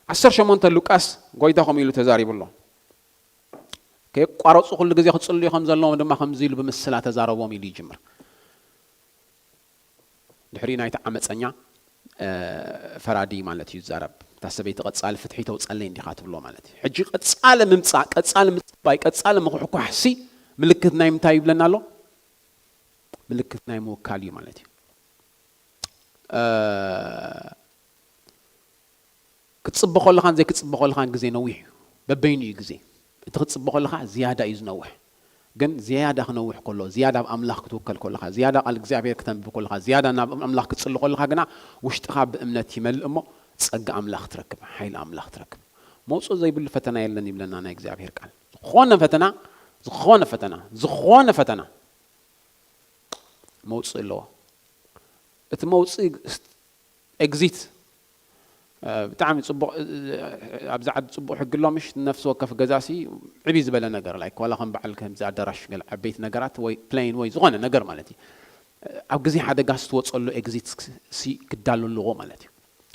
ዓሰርተ ሸሞንተ ሉቃስ ጎይታ ከምኡ ኢሉ ተዛሪቡ ኣሎ። ከየቋረጹ ኩሉ ግዜ ክጽልዩ ከም ዘለዎም ድማ ከምዚ ኢሉ ብምስላ ተዛረቦም ኢሉ ይጅምር። ድሕሪ ናይቲ ዓመፀኛ፣ እ፣ ፈራዲ ማለት እዩ ዝዛረብ። እታ ሰበይቲ ቀጻሊ ፍትሒ ተውጸለይ እንዲኻ ትብሎ ማለት እዩ። ሕጂ ቀጻሊ ምምጻእ፣ ቀጻሊ ምጽባይ፣ ቀጻሊ ምኹሕኳሕ ሲ ምልክት ናይ ምንታይ ይብለና ኣሎ? ምልክት ናይ ምውካል እዩ ማለት እዩ። እ፣ ክትጽበ ከለኻን ዘይክትጽበ ከለኻን ግዜ ነዊሕ እዩ። በበይኑ እዩ ግዜ። እቲ ክትጽበ ከለኻ ዝያዳ እዩ ዝነውሕ። ግን ዝያዳ ክነውሕ ከሎ፣ ዝያዳ ኣብ ኣምላኽ ክትውከል ከለኻ፣ ዝያዳ ቃል እግዚኣብሔር ክተንብብ ከለኻ፣ ዝያዳ ናብ ኣምላኽ ክትጽሊ ከለኻ ግና ውሽጥኻ ብእምነት ይመልእ እሞ ጸጋ ኣምላኽ ትረክብ፣ ሓይሊ ኣምላኽ ትረክብ። መውጽኦ ዘይብሉ ፈተና የለን ይብለና ናይ እግዚኣብሔር ቃል። ዝኾነ ፈተና ዝኾነ ፈተና፣ ዝኾነ ፈተና መውፅእ ኣለዎ። እቲ መውፅእ፣ ኤግዚት፣ ብጣዕሚ ፅቡቕ። ኣብዚ ዓዲ ፅቡቕ ሕጊ ኣሎ ምሽ? ነፍሲ ወከፍ ገዛ ሲ ዕብይ ዝበለ ነገር፣ ላይክ ዋላ ከም በዓል ከምዚ ኣዳራሽ ገለ ዓበይቲ ነገራት ወይ ፕሌን ወይ ዝኾነ ነገር ማለት እዩ። ኣብ ግዜ ሓደጋ ስትወፀሉ ኤግዚት ሲ ክዳሉ ኣለዎ ማለት እዩ።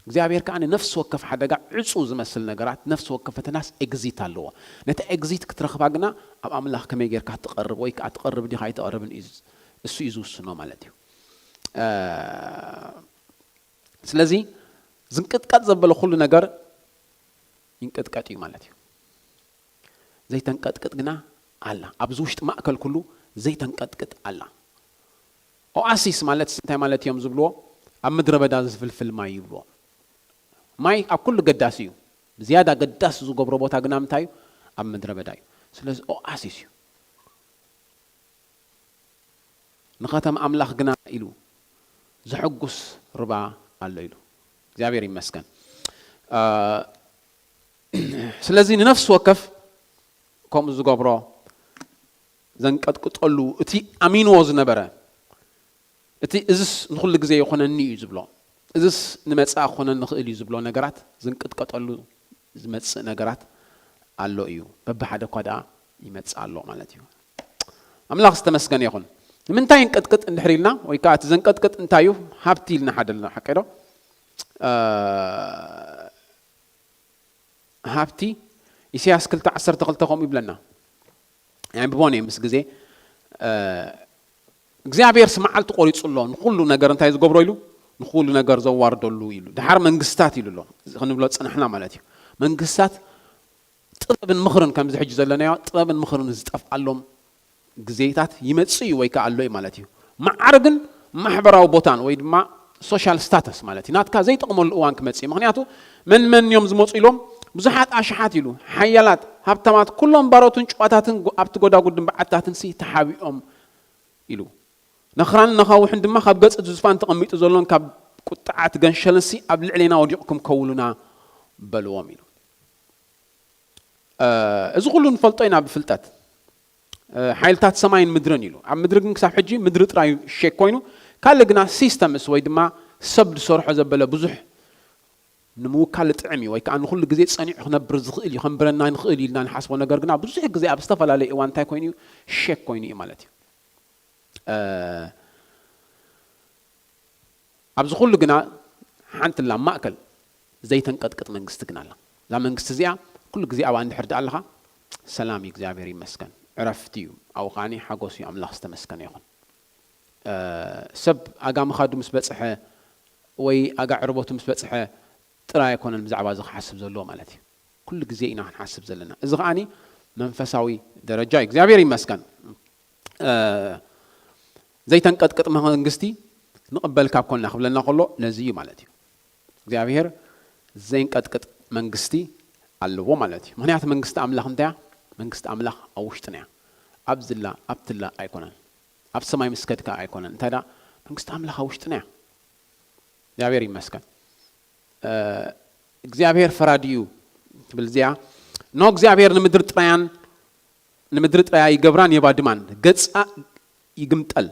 እግዚኣብሔር ከዓ ነፍሲ ወከፍ ሓደጋ ዕፁ ዝመስል ነገራት፣ ነፍሲ ወከፍ ፈተናስ ኤግዚት ኣለዎ። ነቲ ኤግዚት ክትረኽባ ግና ኣብ ኣምላኽ ከመይ ጌርካ ትቐርብ ወይ ከዓ ትቐርብ ዲኻ ኣይትቐርብን እዩ፣ እሱ እዩ ዝውስኖ ማለት እዩ። ስለዚ ዝንቅጥቀጥ ዘበለ ኩሉ ነገር ይንቅጥቀጥ እዩ ማለት እዩ። ዘይተንቀጥቅጥ ግና ኣላ። ኣብዚ ውሽጢ ማእከል ኩሉ ዘይተንቀጥቅጥ ኣላ። ኦኣሲስ ማለት እንታይ ማለት እዮም ዝብልዎ? ኣብ ምድረ በዳ ዝፍልፍል ማይ ይብልዎ። ማይ ኣብ ኩሉ ገዳሲ እዩ። ዝያዳ ገዳሲ ዝገብሮ ቦታ ግና ምንታይ እዩ? ኣብ ምድረ በዳ እዩ። ስለዚ ኦኣሲስ እዩ። ንኸተማ ኣምላኽ ግና ኢሉ ዘሐጉስ ርባ ኣሎ ኢሉ። እግዚኣብሔር ይመስገን። ስለዚ ንነፍሲ ወከፍ ከምኡ ዝገብሮ ዘንቀጥቅጠሉ እቲ ኣሚንዎ ዝነበረ እቲ እዝስ ንኹሉ ግዜ ይኾነኒ እዩ ዝብሎ፣ እዝስ ንመጻኢ ክኾነኒ ይኽእል እዩ ዝብሎ ነገራት ዝንቅጥቀጠሉ ዝመጽእ ነገራት ኣሎ እዩ። በብሓደ እኳ ደኣ ይመጽእ ኣሎ ማለት እዩ። ኣምላኽ ዝተመስገነ ይኹን። ንምንታይ እንቅጥቅጥ እንድሕር ኢልና ወይ ከዓ እቲ ዘንቀጥቅጥ እንታይ እዩ? ሃብቲ ኢልና ሓደ ኣለና፣ ሓቀይ ዶ? ሃብቲ ኢሳያስ ክልተ ዓሰርተ ክልተ ከምኡ ይብለና። ኣንብቦ ነይ ምስ ግዜ እግዚኣብሔር ስመዓልቲ ቆሪጹ ኣሎ ንኩሉ ነገር እንታይ ዝገብሮ ኢሉ ንኩሉ ነገር ዘዋርደሉ ኢሉ። ድሓር መንግስታት ኢሉ ኣሎ። እዚ ክንብሎ ጽንሕና ማለት እዩ። መንግስታት ጥበብን ምኽርን ከምዚ ሕጂ ዘለናዮ ጥበብን ምኽርን ዝጠፍኣሎም ግዜታት ይመጽእ እዩ ወይ ከዓ ኣሎ እዩ ማለት እዩ። ማዕርግን ማሕበራዊ ቦታን ወይ ድማ ሶሻል ስታተስ ማለት እዩ ናትካ ዘይጠቕመሉ እዋን ክመጽእ እዩ። ምክንያቱ መን መን እዮም ዝመፁ ኢሎም ብዙሓት ኣሽሓት ኢሉ ሓያላት ሃብታማት ኩሎም ባሮትን ጨዋታትን ኣብቲ ጎዳጉድን በዓታትን ሲ ተሓቢኦም ኢሉ ነኽራንን ነኻውሕን ድማ ካብ ገጽ እቲ ዙፋን ተቐሚጡ ዘሎን ካብ ቁጥዓት ገንሸልን ሲ ኣብ ልዕሌና ወዲቕኩም ከውሉና በልዎም ኢሉ። እዚ ኩሉ ንፈልጦ ኢና ብፍልጠት። ሓይልታት ሰማይን ምድርን ኢሉ ኣብ ምድሪ ግን ክሳብ ሕጂ ምድሪ ጥራይ ሸክ ኮይኑ ካልእ ግና ሲስተምስ ወይ ድማ ሰብ ዝሰርሖ ዘበለ ብዙሕ ንምውካል ጥዕም እዩ ወይ ከዓ ንኩሉ ግዜ ፀኒዑ ክነብር ዝኽእል እዩ ከንብረና ንኽእል እዩ ኢልና ንሓስቦ ነገር ግና ብዙሕ ግዜ ኣብ ዝተፈላለየ እዋን እንታይ ኮይኑ እዩ ሸክ ኮይኑ እዩ ማለት እዩ። ኣብዚ ኩሉ ግና ሓንቲ ላ ማእከል ዘይተንቀጥቅጥ መንግስቲ ግን ኣላ። እዛ መንግስቲ እዚኣ ኩሉ ግዜ ኣብኣ እንድሕር ደኣ ኣለኻ ሰላም እዩ እግዚኣብሔር ይመስገን ዕረፍቲ እዩ ኣብኡ ከዓኒ ሓጎስ እዩ ኣምላኽ ዝተመስገነ ይኹን። ሰብ ኣጋ ምኻዱ ምስ በፅሐ ወይ ኣጋ ዕርበቱ ምስ በፅሐ ጥራይ ኣይኮነን ብዛዕባ እዚ ክሓስብ ዘለዎ ማለት እዩ። ኩሉ ግዜ ኢና ክንሓስብ ዘለና። እዚ ከዓኒ መንፈሳዊ ደረጃ እዩ። እግዚኣብሔር ይመስገን። ዘይተንቀጥቅጥ መንግስቲ ንቕበል ካብ ኮንና ክብለና ከሎ ነዚ እዩ ማለት እዩ። እግዚኣብሔር ዘይንቀጥቅጥ መንግስቲ ኣለዎ ማለት እዩ። ምክንያቱ መንግስቲ ኣምላኽ እንታይ እያ? መንግስቲ ኣምላኽ ኣብ ውሽጥና እያ። ኣብዝላ ኣብትላ ኣይኮነን። ኣብ ሰማይ ምስ ከድካ ኣይኮነን። እንታይ ደኣ መንግስቲ ኣምላኽ ኣብ ውሽጥና እያ። እግዚኣብሔር ይመስገን። እግዚኣብሔር ፈራዲ እዩ ትብል እዚኣ። ኖ እግዚኣብሔር ንምድሪ ጥራያን ንምድሪ ጥራያ ይገብራን የባድማን፣ ገጻ ይግምጠል።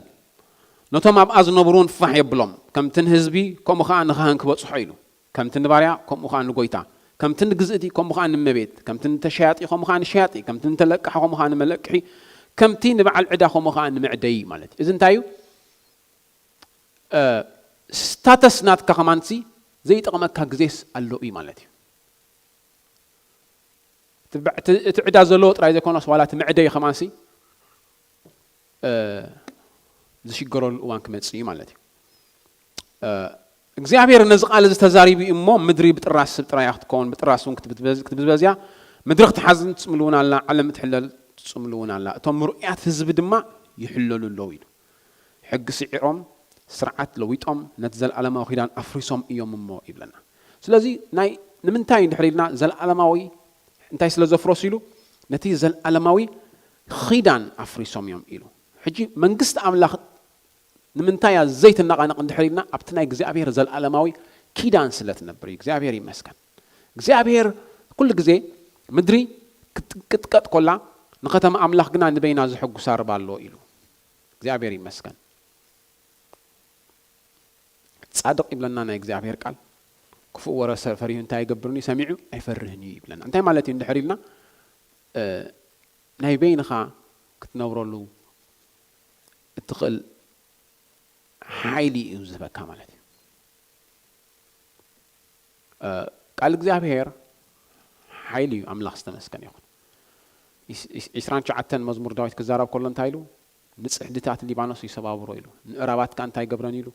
ነቶም ኣብኣ ዝነብሩ እውን ፋሕ የብሎም። ከምቲ ንህዝቢ ከምኡ ኸዓ ንኻህን ክበጽሖ ኢሉ። ከምቲ ንባርያ ከምኡ ኸዓ ንጎይታ። ከምቲ ንግዝእቲ ከምኡ ኸዓ ንመቤት። ከምቲ ንተሸያጢ ከምኡ ኸዓ ንሸያጢ። ከምቲ ንተለቃሒ ከምኡ ኸዓ ንመለቅሒ። ከምቲ ንበዓል ዕዳ ከምኡ ኸዓ ንመዕደዪ ማለት እዩ። እዚ እንታይ እዩ? ስታተስ ናትካ ከማንሲ ዘይጠቕመካ ግዜስ ኣሎ እዩ ማለት እዩ። እቲ ዕዳ ዘለዎ ጥራይ ዘይኮነስ ዋላ እቲ መዕደይ ከማንሲ ዝሽገረሉ እዋን ክመፅእ እዩ ማለት እዩ። እግዚኣብሔር ነዚ ቃል እዚ ተዛሪቡ እዩ እሞ ምድሪ ብጥራስ ስብ ጥራይ ክትከውን ብጥራስ እውን ክትብዝበዝያ ምድሪ ክትሓዝን ትፅምልውን ኣላ ዓለም ትሕለል ትፅምልውን ኣላ እቶም ምርኡያት ህዝቢ ድማ ይሕለሉ ኣለዉ ኢሉ። ሕጊ ስዒሮም ስርዓት ለዊጦም ነቲ ዘለኣለማዊ ኪዳን ኣፍሪሶም እዮም እሞ ይብለና። ስለዚ ናይ ንምንታይ እንድሕር ኢልና ዘለኣለማዊ እንታይ ስለ ዘፍረሱ ኢሉ ነቲ ዘለኣለማዊ ኪዳን ኣፍሪሶም እዮም ኢሉ። ሕጂ መንግስቲ ኣምላኽ ንምንታይ እያ ዘይትነቓነቕ እንድሕር ኢልና ኣብቲ ናይ እግዚኣብሔር ዘለኣለማዊ ኪዳን ስለ ትነብር እዩ። እግዚኣብሔር ይመስገን። እግዚኣብሔር ኩሉ ግዜ ምድሪ ክትቅጥቀጥ ኮላ ንኸተማ ኣምላኽ ግና ንበይና ዘሐጉሳ ርባ ኣሎ ኢሉ። እግዚኣብሔር ይመስገን። ጻድቕ ይብለና ናይ እግዚኣብሔር ቃል። ክፉእ ወረ ሰ-፣ ፈሪሁ እንታይ ይገብርኒ? ሰሚዑ ኣይፈርህን እዩ ይብለና። እንታይ ማለት እዩ እንድሕር ኢልና፣ እ፣ ናይ በይንኻ ክትነብረሉ እትኽእል ሓይሊ እዩ ዝህበካ ማለት እዩ። እ፣ ቃል እግዚኣብሔር ሓይሊ እዩ። ኣምላኽ ዝተመስገነ ይኹን። ኢስ-፣ ኢስ-፣ ዒስራን ትሽዓተን መዝሙር ዳዊት ክዛረብ ከሎ እንታይ ኢሉ? "ንጽሕድታት ሊባኖስ ይሰባብሮ" ኢሉ። "ንእራባት ከኣ እንታይ ይገብረን?" ኢሉ፣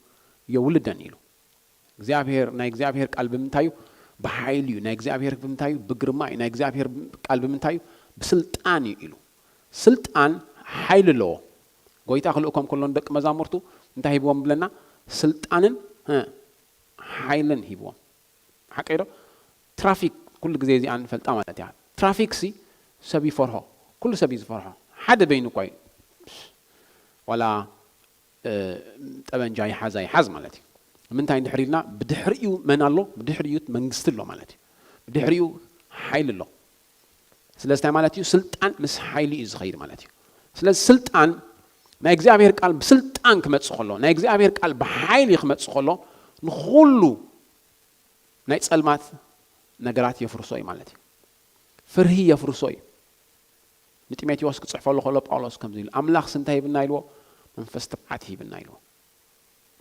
"የውልደን" ኢሉ። እግዚኣብሔር፣ ናይ እግዚኣብሔር ቃል ብምንታዩ? ብሓይሊ እዩ። ናይ እግዚኣብሔር ብምንታዩ? ብግርማ እዩ። ናይ እግዚኣብሔር ቃል ብምንታዩ? ብስልጣን እዩ ኢሉ። ስልጣን ሓይሊ ኣለዎ። ጎይታ ክልእኮም ከሎ ንደቂ መዛሙርቱ እንታይ ሂብዎም ብለና? ስልጣንን፣ እ፣ ሓይልን ሂብዎም። ሓቀይ ዶ? ትራፊክ ኩሉ ግዜ እዚኣ ንፈልጣ ማለት እያ። ትራፊክ ሲ ሰብ ይፈርሆ። ኩሉ ሰብ እዩ ዝፈርሖ። ሓደ በይኑ እኳ እዩ። ዋላ፣ እ፣ ጠበንጃ ይሓዛ ይሓዝ ማለት እዩ። ንምንታይ እንድሕር ኢልና፣ ብድሕሪኡ መን ኣሎ? ብድሕሪኡ መንግስቲ ኣሎ ማለት እዩ። ብድሕሪኡ ሓይሊ ኣሎ። ስለዚ እንታይ ማለት እዩ? ስልጣን ምስ ሓይሊ እዩ ዝኸይድ ማለት እዩ። ስለዚ ስልጣን፣ ናይ እግዚኣብሔር ቃል ብስልጣን ክመጽእ ከሎ፣ ናይ እግዚኣብሔር ቃል ብሓይሊ ክመጽእ ከሎ፣ ንኹሉ ናይ ጸልማት ነገራት የፍርሶ እዩ ማለት እዩ። ፍርሂ የፍርሶ እዩ። ንጢሞቴዎስ ክጽሕፈሉ ከሎ ጳውሎስ ከምዚ ኢሉ፣ "ኣምላኽስ እንታይ ይህብና?" ኢልዎ፣ "መንፈስ ትብዓት ይህብና" ኢልዎ።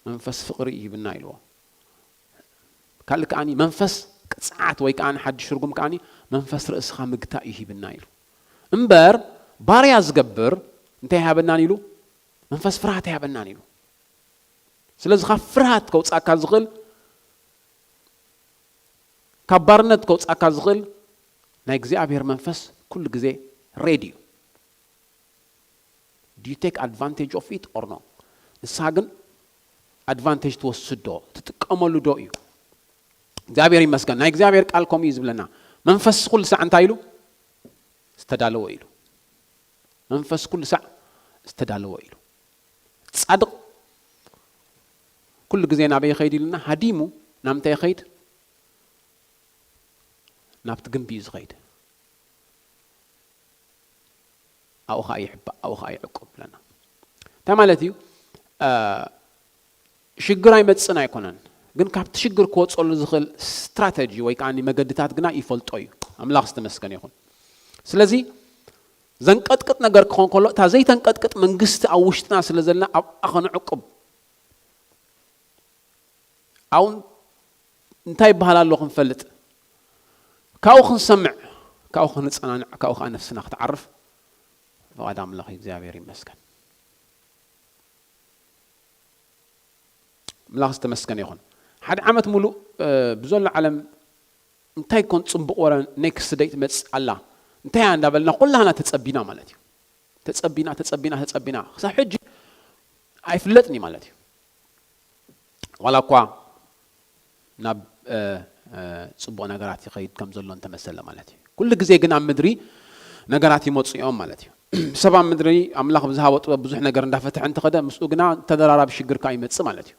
"መንፈስ ፍቕሪ ይህብና" ኢልዎ። ካልእ ከኣኒ፣ "መንፈስ ቅጽዓት" ወይ ከኣ ሓድሽ ትርጉም ከኣኒ፣ "መንፈስ ርእስኻ ምግታእ ይህብና" ኢሉ። እምበር ባርያ ዝገብር እንታይ ይሃበናን ኢሉ? መንፈስ ፍርሃት ኣይሃበናን ኢሉ። ስለዚ ካብ ፍርሃት ከውጻካ ዝኽእል፣ ካብ ባርነት ከውጻካ ዝኽእል ናይ እግዚኣብሔር መንፈስ ኩሉ ግዜ ሬዲ እዩ። Do you take advantage of it or no? ንስኻ ግን ኣድቫንቴጅ ትወስድ ዶ? ትጥቀመሉ ዶ እዩ? እግዚኣብሔር ይመስገን። ናይ እግዚኣብሔር ቃል ከምኡ እዩ ዝብለና። መንፈስ ኩሉ ሳዕ እንታይ ኢሉ? ዝተዳለወ ኢሉ። መንፈስ ኩሉ ሳዕ ዝተዳለወ ኢሉ። ጻድቕ ኩሉ ግዜ ናበይ ይኸይድ ኢሉና? ሃዲሙ ናብ ምንታይ ይኸይድ? ናብቲ ግንቢ እዩ ዝኸይድ። ኣብኡ ኸኣ ይሕባእ፣ ኣብኡ ኸኣ ይዕቁብ ብለና። እንታይ ማለት እዩ? እ፣ ሽግር ኣይመጽእን ኣይኮነን፣ ግን ካብቲ ሽግር ክወጸሉ ዝኽእል ስትራተጂ ወይ ከኣ መገድታት ግና ይፈልጦ እዩ። ኣምላኽ ዝተመስገነ ይኹን። ስለዚ ዘንቀጥቅጥ ነገር ክኾን ከሎ፣ እታ ዘይተንቀጥቅጥ መንግስቲ ኣብ ውሽጥና ስለ ዘለና፣ ኣብኣ ኸነዕቁብ። ኣብኡ እንታይ ይበሃል ኣሎ ክንፈልጥ፣ ካብኡ ክንሰምዕ፣ ካብኡ ክንጸናንዕ፣ ካብኡ ኸኣ ነፍስና ክትዓርፍ ፍቓድ ኣምላኽ እዩ። እግዚኣብሔር ይመስገን። ኣምላኽ ዝተመስገነ ይኹን። ሓደ ዓመት ሙሉእ፣ እ፣ ብዘሎ ዓለም እንታይ ኮን ጽቡቕ ወረ ኔክስት ደይ ትመጽእ ኣላ፣ እንታይ እያ እንዳበልና ኩላህና ተጸቢና ማለት እዩ። ተጸቢና፣ ተጸቢና፣ ተጸቢና። ክሳብ ሕጂ ኣይፍለጥን እዩ ማለት እዩ። ዋላ እኳ ናብ፣ እ፣ እ፣ ጽቡቕ ነገራት ይኸይድ ከም ዘሎ እንተመሰለ ማለት እዩ። ኩሉ ግዜ ግን ኣብ ምድሪ ነገራት ይመጹ እዮም ማለት እዩ። ሰብ ኣብ ምድሪ ኣምላኽ ብዝሃቦ ጥበብ ብዙሕ ነገር እንዳፈትሐ እንተኸደ፣ ምስኡ ግና ተደራራቢ ሽግር ከኣ ይመጽእ ማለት እዩ።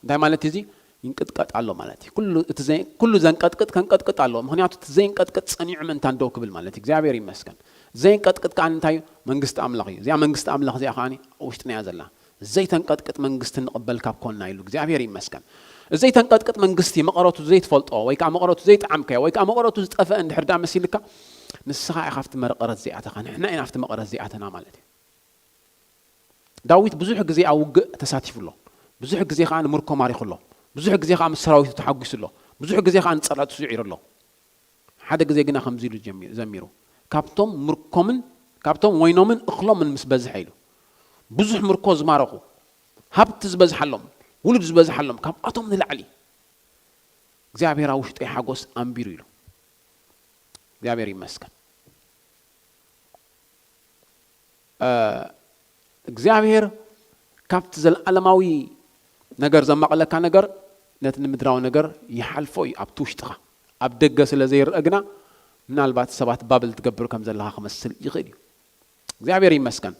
እንታይ ማለት እዩ እዚ? ይንቅጥቀጥ ኣሎ ማለት እዩ። ኩሉ እቲ ዘይ-፣ ኩሉ ዘንቀጥቅጥ ከንቀጥቅጥ ኣሎ። ምኽንያቱ እቲ ዘይንቀጥቅጥ ጸኒዑ ምእንታን ደው ክብል ማለት እዩ። እግዚኣብሔር ይመስገን። ዘይንቀጥቅጥ ከኣ እንታይ እዩ? መንግስቲ ኣምላኽ እዩ። እዚኣ መንግስቲ ኣምላኽ እዚኣ ከኣ ኣብ ውሽጥና እያ ዘላ። ዘይተንቀጥቅጥ መንግስቲ ንቕበል ካብ ኮንና ኢሉ እግዚኣብሔር ይመስገን። ዘይተንቀጥቅጥ መንግስቲ፣ መቐረቱ ዘይትፈልጦ ወይ ከኣ መቐረቱ ዘይጠዓምካዮ ወይ ከኣ መቐረቱ ዝጠፍአ እንድሕር ደኣ መሲልካ፣ ንስኻ ኢኻ ኣብቲ መረቐረት ዘይኣተኻ፣ ንሕና ኢና ኣብቲ መቐረት ዘይኣተና ማለት እዩ። ዳዊት ብዙሕ ግዜ ኣብ ውግእ ተሳቲፉ ኣሎ። ብዙሕ ግዜ ከኣ ንምርኮ ማሪኹ ኣሎ። ብዙሕ ግዜ ከኣ ምስ ሰራዊቱ ተሓጒሱ ኣሎ። ብዙሕ ግዜ ከኣ ንጸላእቱ ስዒሩ ኣሎ። ሓደ ግዜ ግና ከምዚ ኢሉ ጀሚ-፣ ዘሚሩ፣ "ካብቶም ምርኮምን ካብቶም ወይኖምን እኽሎምን ምስ በዝሐ" ኢሉ። ብዙሕ ምርኮ ዝማረኹ፣ ሃብቲ ዝበዝሓሎም፣ ውሉድ ዝበዝሓሎም፣ ካብኣቶም ንላዕሊ እግዚኣብሔር ኣብ ውሽጠይ ሓጎስ ኣንቢሩ ኢሉ። እግዚኣብሔር ይመስገን። እ፣ እግዚኣብሔር ካብቲ ዘለዓለማዊ ነገር ዘማቕለካ ነገር ነቲ ንምድራዊ ነገር ይሓልፎ እዩ። ኣብቲ ውሽጥኻ ኣብ ደገ ስለ ዘይረአ ግና ምናልባት ሰባት ባብል ትገብር ከም ዘለኻ ክመስል ይኽእል እዩ። እግዚኣብሔር ይመስገን።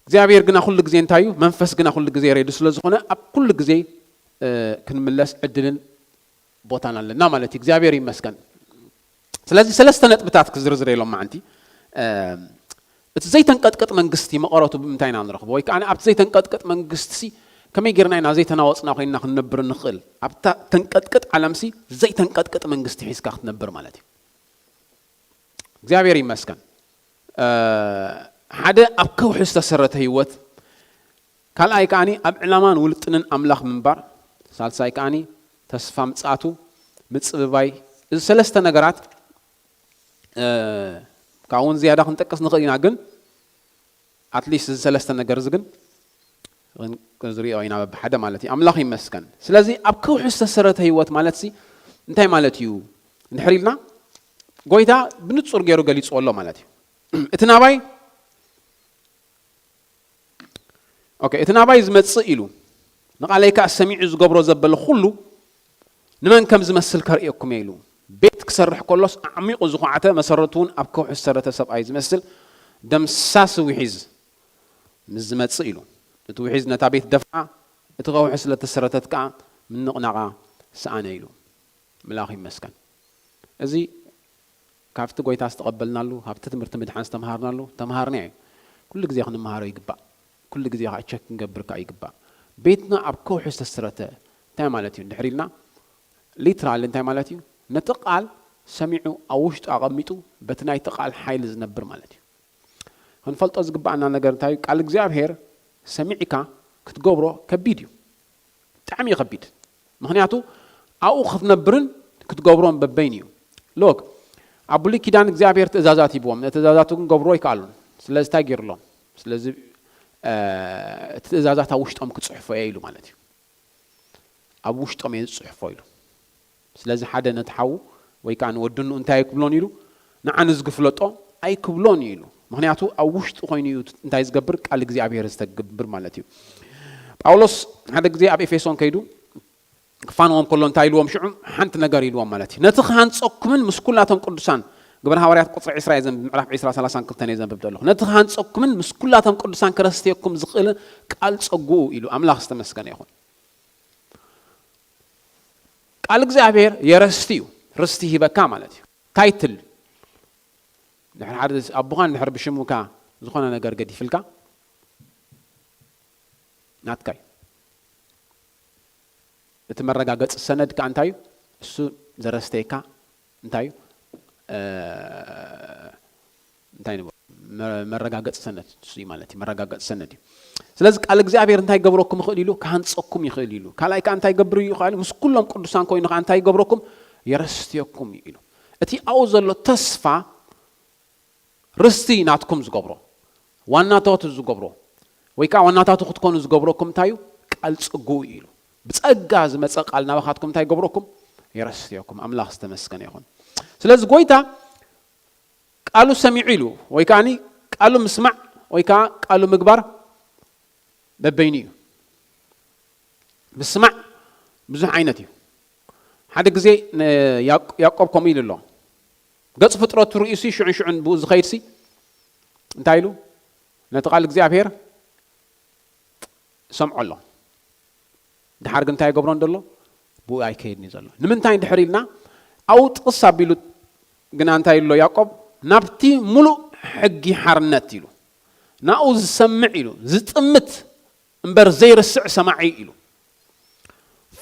እግዚኣብሔር ግና ኩሉ ግዜ እንታይ እዩ? መንፈስ ግና ኩሉ ግዜ ሬዲ ስለ ዝኾነ ኣብ ኩሉ ግዜ፣ እ፣ ክንምለስ ዕድልን ቦታን ኣለና ማለት እዩ። እግዚኣብሔር ይመስገን። ስለዚ ሰለስተ ነጥብታት ክዝርዝር ኢሎም ማዓንቲ፣ እ፣ እቲ ዘይተንቀጥቅጥ መንግስቲ መቐረቱ ብምንታይ ኢና ንረኽቦ? ወይ ከዓ ኣብቲ ዘይተንቀጥቅጥ መንግስቲ ከመይ ጌርና ኢና ዘይተናወፅና ኮይንና ክንነብር ንኽእል? ኣብታ ተንቀጥቅጥ ዓለምሲ ዘይተንቀጥቅጥ መንግስቲ ሒዝካ ክትነብር ማለት እዩ። እግዚኣብሔር ይመስገን። ሓደ ኣብ ከውሒ ዝተሰረተ ህይወት፣ ካልኣይ ከዓኒ ኣብ ዕላማን ውልጥንን ኣምላኽ ምንባር፣ ሳልሳይ ከዓኒ ተስፋ ምጽኣቱ ምጽብባይ። እዚ ሰለስተ ነገራት ካብኡ እውን ዝያዳ ክንጠቅስ ንኽእል ኢና፣ ግን ኣትሊስት እዚ ሰለስተ ነገር እዚ ግን ክንዝሪኦ ኢና በብሓደ ማለት እዩ። ኣምላኽ ይመስገን። ስለዚ ኣብ ከውሒ ዝተሰረተ ህይወት ማለት ሲ እንታይ ማለት እዩ እንድሕር ኢልና፣ ጎይታ ብንጹር ገይሩ ገሊጽዎ ኣሎ ማለት እዩ። እቲ ናባይ ኦኬ፣ እቲ ናባይ ዝመጽእ ኢሉ ንቓለይ ከኣ ሰሚዑ ዝገብሮ ዘበለ ኩሉ ንመን ከም ዝመስል ከርእየኩም እየ ኢሉ። ቤት ክሰርሕ ከሎስ ኣዕሚቑ ዝኹዓተ መሰረቱ እውን ኣብ ከውሒ ዝሰረተ ሰብኣይ ዝመስል ደምሳሲ ውሒዝ ምስ ዝመጽእ ኢሉ። እቲ ውሒዝ ነታ ቤት ደፍኣ፣ እቲ ከውሒ ስለ ተሰረተት ከኣ ምንቕናቓ ሰኣነ ኢሉ። ምላኽ ይመስገን። እዚ ካብቲ ጎይታ ዝተቐበልናሉ፣ ካብቲ ትምህርቲ ምድሓን ዝተምሃርናሉ ተምሃርና እዩ። ኩሉ ግዜ ክንምሃሮ ይግባእ። ኩሉ ግዜ ከዓ ቸክ ክንገብር ከዓ ይግባእ። ቤትና ኣብ ከውሒ ዝተስረተ እንታይ ማለት እዩ እንድሕር ኢልና፣ ሊትራል እንታይ ማለት እዩ? ነቲ ቃል ሰሚዑ ኣብ ውሽጡ ኣቐሚጡ በቲ ናይቲ ቃል ሓይሊ ዝነብር ማለት እዩ። ክንፈልጦ ዝግባኣና ነገር እንታይ እዩ? ቃል እግዚኣብሔር ሰሚዕካ ክትገብሮ ከቢድ እዩ። ብጣዕሚ እዩ ከቢድ። ምኽንያቱ ኣብኡ ክትነብርን ክትገብሮን በበይን እዩ። ሎክ ኣብ ብሉይ ኪዳን እግዚኣብሔር ትእዛዛት ሂብዎም፣ ነቲ ትእዛዛቱ ግን ገብርዎ ኣይከኣሉን። ስለዚ እንታይ ገይሩሎም? ስለዚ እቲ ትእዛዛት ኣብ ውሽጦም ክፅሕፎ እየ ኢሉ ማለት እዩ። ኣብ ውሽጦም እየ ዝፅሕፎ ኢሉ። ስለዚ ሓደ ነቲ ሓዉ ወይ ከዓ ንወድኑ እንታይ ኣይክብሎን ኢሉ፣ ንዓን እዚ ክፍለጦ ኣይክብሎን እዩ ኢሉ። ምክንያቱ ኣብ ውሽጡ ኮይኑ እዩ እንታይ ዝገብር፣ ቃል እግዚኣብሔር ዝተግብር ማለት እዩ። ጳውሎስ ሓደ ግዜ ኣብ ኤፌሶን ከይዱ ክፋንዎም ከሎ እንታይ ኢልዎም ሽዑ? ሓንቲ ነገር ኢልዎም ማለት እዩ። ነቲ ክሃንፀኩምን ምስ ኩላቶም ቅዱሳን፣ ግብረ ሃዋርያት ቁፅሪ ዕስራ እየ ዘንብብ፣ ምዕራፍ ዕስራ ሰላሳን ክልተን እየ ዘንብብ ዘለኹ። ነቲ ክሃንፀኩምን ምስ ኩላቶም ቅዱሳን ከረስትየኩም ዝኽእል ቃል ፀጉኡ ኢሉ። ኣምላኽ ዝተመስገነ ይኹን። ቃል እግዚኣብሔር የረስቲ እዩ። ርስቲ ሂበካ ማለት እዩ። ታይትል ድሕሪ ሓደ ኣቦኻን ድሕሪ ብሽሙካ ዝኾነ ነገር ገዲፍልካ ናትካ እዩ። እቲ መረጋገፂ ሰነድ ከዓ እንታይ እዩ? እሱ ዘረስተየካ እንታይ እዩ? እንታይ ንበ መረጋገፂ ሰነድ እሱ እዩ ማለት እዩ። መረጋገፂ ሰነድ እዩ። ስለዚ ቃል እግዚኣብሔር እንታይ ገብረኩም ይኽእል ኢሉ? ክሃንፀኩም ይኽእል ኢሉ። ካልኣይ ከዓ እንታይ ገብር እዩ? ምስ ኩሎም ቅዱሳን ኮይኑ ከዓ እንታይ ይገብረኩም? የረስትየኩም እዩ ኢሉ። እቲ ኣብኡ ዘሎ ተስፋ ርስቲ ናትኩም ዝገብሮ፣ ዋናታቱ ዝገብሮ ወይ ከዓ ዋናታቱ ክትኮኑ ዝገብረኩም እንታይ እዩ? ቃል ፀጉኡ እዩ ኢሉ። ብፀጋ ዝመፀ ቃል ናባኻትኩም እንታይ ይገብረኩም? የረስትየኩም። ኣምላኽ ዝተመስገነ ይኹን። ስለዚ ጎይታ ቃሉ ሰሚዑ ኢሉ ወይ ከዓ ቃሉ ምስማዕ ወይ ከዓ ቃሉ ምግባር በበይኑ እዩ። ምስማዕ ብዙሕ ዓይነት እዩ። ሓደ ግዜ ያዕቆብ ከምኡ ኢሉ ኣሎ። ገጽ ፍጥረቱ ርእዩ ሲ ሽዑን ሽዑን ብኡ ዝኸይድ ሲ እንታይ ኢሉ? ነቲ ቃል እግዚኣብሔር ሰምዖ ኣሎ። ድሓር ግን እንታይ ይገብሮ እንደሎ? ብኡ ኣይከይድን እዩ ዘሎ። ንምንታይ እንድሕር ኢልና ኣብኡ ጥቕስ ኣቢሉ ግና እንታይ ኢሉ ኣሎ ያዕቆብ? ናብቲ ሙሉእ ሕጊ ሓርነት ኢሉ ናኡ ዝሰምዕ ኢሉ ዝጥምት እምበር ዘይርስዕ ሰማዒ ኢሉ።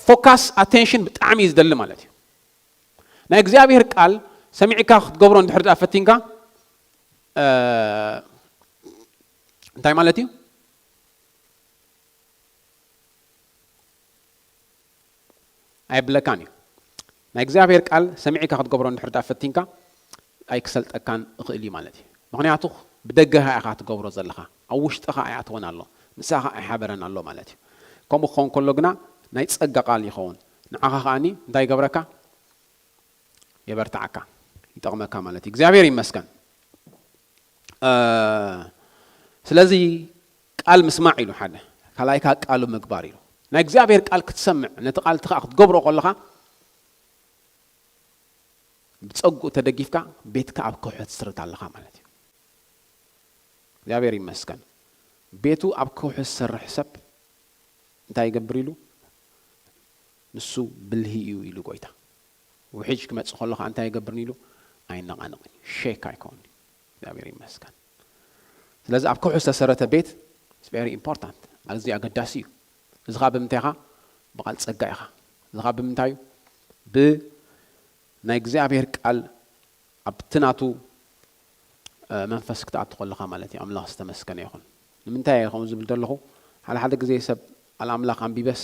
ፎካስ ኣቴንሽን ብጣዕሚ እዩ ዝደሊ ማለት እዩ። ናይ እግዚኣብሔር ቃል ሰሚዕካ ክትገብሮ እንድሕር ደኣ ፈቲንካ እንታይ ማለት እዩ? ኣየብለካን እዩ። ናይ እግዚኣብሔር ቃል ሰሚዕካ ክትገብሮ እንድሕር ደኣ ፈቲንካ ኣይክሰልጠካን እኽእል እዩ ማለት እዩ። ምኽንያቱ ብደገኻ ኢኻ ትገብሮ ዘለኻ፣ ኣብ ውሽጥኻ ኣይኣተወን ኣሎ፣ ምሳኻ ኣይሓበረን ኣሎ ማለት እዩ። ከምኡ ክኸውን ከሎ ግና ናይ ጸጋ ቃል ይኸውን። ንዓኻ ከኣኒ እንታይ ይገብረካ? የበርትዓካ፣ ይጠቕመካ ማለት እዩ። እግዚኣብሔር ይመስገን። ስለዚ ቃል ምስማዕ ኢሉ ሓደ፣ ካልኣይ ከዓ ቃሉ ምግባር ኢሉ። ናይ እግዚኣብሔር ቃል ክትሰምዕ፣ ነቲ ቃል እቲ ከዓ ክትገብሮ ከለኻ ብፀጉኡ ተደጊፍካ ቤትካ ኣብ ከውሒ ትስርት ኣለኻ ማለት እዩ። እግዚኣብሔር ይመስገን። ቤቱ ኣብ ከውሒ ዝሰርሕ ሰብ እንታይ ይገብር ኢሉ? ንሱ ብልሂ እዩ ኢሉ ጎይታ። ውሒጅ ክመጽእ ከሎ ከዓ እንታይ ይገብርን ኢሉ? ኣይነቓነቕን እዩ። ሼክ ኣይከውን እዩ። እግዚኣብሔር ይመስገን። ስለዚ ኣብ ከውሒ ዝተሰረተ ቤት very important፣ ኣዝዩ ኣገዳሲ እዩ። እዚ ኸዓ ብምንታይ ኢኻ? ብቓል ጸጋ ኢኻ። እዚ ኸዓ ብምንታይ እዩ? ብናይ እግዚኣብሔር ቃል ኣብቲ ናቱ መንፈስ ክትኣቱ ከለኻ ማለት እዩ። ኣምላኽ ዝተመስገነ ይኹን። ንምንታይ እየ ከምኡ ዝብል ዘለኹ? ሓደ ሓደ ግዜ ሰብ ቃል ኣምላኽ ኣንቢበስ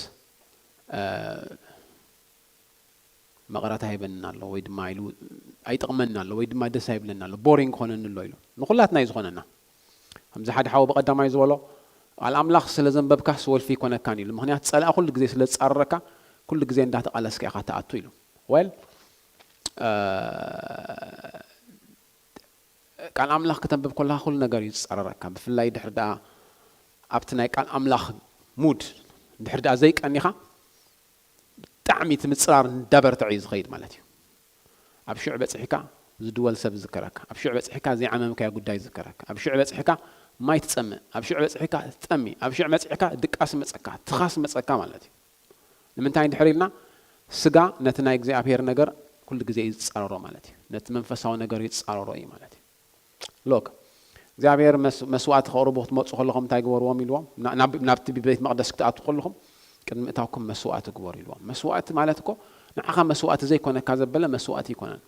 መቕረት ኣይበንን ኣሎ ወይ ድማ ኢሉ ኣይጠቕመንን ኣሎ ወይ ድማ ደስ ኣይብለንን ኣሎ፣ ቦሪንግ ክኾነኒ ኣሎ ኢሉ። ንኹላትና እዩ ዝኾነና። ከምዚ ሓደ ሓው ብቐዳማይ ዝበሎ፣ ቃል ኣምላኽ ስለ ዘንበብካስ ወልፊ ኣይኮነካን ኢሉ። ምኽንያት ጸላኢ ኩሉ ግዜ ስለ ዝጻረረካ፣ ኩሉ ግዜ እንዳተቓለስካ ኢኻ ትኣቱ ኢሉ። ወል ቃል ኣምላኽ ከተንብብ ከለኻ ኩሉ ነገር እዩ ዝጻረረካ። ብፍላይ ድሕሪ ደኣ ኣብቲ ናይ ቃል ኣምላኽ ሙድ ድሕሪ ደኣ ዘይቀኒኻ፣ ብጣዕሚ እቲ ምጽራር እንዳበርትዐ እዩ ዝኸይድ ማለት እዩ። ኣብ ሽዑ በጺሕካ ዝድወል ሰብ ይዝከረካ፣ ኣብ ሽዑ በጺሕካ ዘይዓመምካዮ ጉዳይ ይዝከረካ፣ ኣብ ሽዑ በጺሕካ ማይ ትጸምእ፣ ኣብ ሽዑ በጺሕካ ትጠሚ፣ ኣብ ሽዑ በጺሕካ ድቃስ ይመጸካ፣ ትኻስ ይመጸካ ማለት እዩ። ንምንታይ እንድሕር ኢልና፣ ስጋ ነቲ ናይ እግዚኣብሔር ነገር ኩሉ ግዜ እዩ ዝጻረሮ ማለት እዩ። ነቲ መንፈሳዊ ነገር ይጻረሮ እዩ ማለት እዩ። ሎክ እግዚኣብሔር መስ- መስዋእቲ ከቕርቡ ክትመፁ ከለኹም እንታይ ግበርዎም ኢልዎም? ና- ናብ- ናብቲ ቤት መቕደስ ክትኣትዉ ከለኹም ቅድሚ እታውኩም መስዋእቲ ግበሩ ኢልዎም። መስዋእቲ ማለት እኮ ንዓኻ መስዋእቲ ዘይኮነካ ዘበለ መስዋእቲ ኣይኮነን።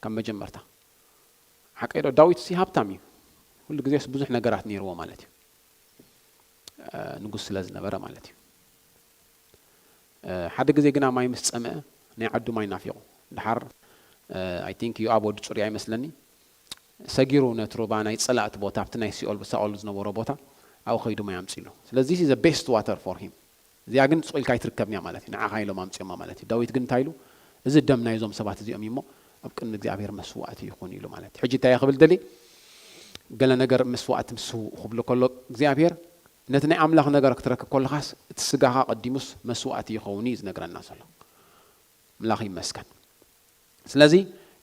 ካብ መጀመርታ ሓቀይ ዶ? ዳዊት ሲ ሃብታም እዩ። ኩሉ ግዜስ ብዙሕ ነገራት ነይርዎ ማለት እዩ። ንጉስ ስለ ዝነበረ ማለት እዩ። ሓደ ግዜ ግና ማይ ምስ ጸምአ ናይ ዓዱ ማይ ናፊቑ። ድሓር ኣይ ቲንክ ዮኣብ ወዲ ጽሩያ ይመስለኒ ሰጊሩ ነቲ ሩባ ናይ ጸላእቲ ቦታ ኣብቲ ናይ ሲኦል ሳኦል ዝነበሮ ቦታ ኣብኡ ከይዱ ማይ ኣምጺሉ። ስለዚ this is the best water for him። እዚኣ ግን ስቕ ኢልካ ኣይትርከብን እያ ማለት እዩ። ንዓኻ ኢሎም ኣምጺኦማ ማለት እዩ። ዳዊት ግን እንታይ ኢሉ? እዚ ደም ናይዞም ሰባት እዚኦም እዩ እሞ ኣብ ቅድሚ እግዚኣብሔር መስዋእቲ ይኹን ኢሉ ማለት እዩ። ሕጂ እንታይ እየ ክብል ደልየ? ገለ ነገር መስዋእቲ ምስ ክብሎ ከሎ እግዚኣብሔር ነቲ ናይ ኣምላኽ ነገር ክትረክብ ከለኻስ እቲ ስጋኻ ቀዲሙስ መስዋእቲ ይኸውን እዩ ዝነግረና ዘሎ። ኣምላኽ ይመስገን። ስለዚ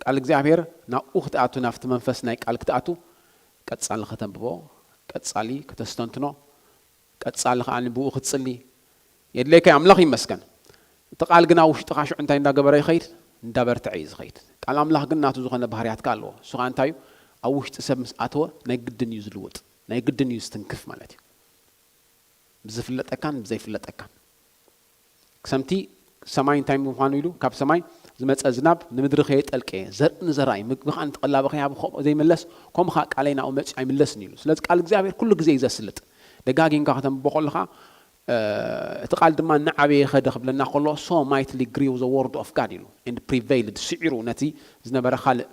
ቃል እግዚኣብሔር ናብኡ ክትኣቱ፣ ናብቲ መንፈስ ናይ ቃል ክትኣቱ፣ ቀጻሊ ከተንብቦ፣ ቀጻሊ ከተስተንትኖ፣ ቀጻሊ ከኣ ብኡ ክትጽሊ የድልየካ እዩ። ኣምላኽ ይመስገን። እቲ ቃል ግን ኣብ ውሽጥኻ ሽዑ እንታይ እንዳገበረ ይኸይድ? እንዳበርትዐ እዩ ዝኸይድ። ቃል ኣምላኽ ግን ናቱ ዝኾነ ባህርያት ከኣ ኣለዎ። እሱ ከኣ እንታይ እዩ? ኣብ ውሽጢ ሰብ ምስ ኣተወ ናይ ግድን እዩ ዝልውጥ፣ ናይ ግድን እዩ ዝትንክፍ ማለት እዩ። ብዝፍለጠካን ብዘይፍለጠካን። ክሰምቲ ሰማይ እንታይ ምዃኑ ኢሉ፣ ካብ ሰማይ ዝመጸ ዝናብ ንምድሪ ከየጠልቀየ፣ ዘርኢ ንዘራኢ፣ ምግቢ ከኣ ንተቐላቢ ከይሃበ ከምኡ ዘይምለስ፣ ከምኡ ከኣ ቃለይ ናብኡ መጺኡ ኣይምለስን ኢሉ። ስለዚ ቃል እግዚኣብሔር ኩሉ ግዜ እዩ ዘስልጥ። ደጋጊምካ ከተንብቦ ከለኻ፣ እ፣ እቲ ቃል ድማ እናዓበየ ኸደ ክብለና ከሎ፣ so mightily grew the word of God ኢሉ፣ and prevailed፣ ስዒሩ ነቲ ዝነበረ ካልእ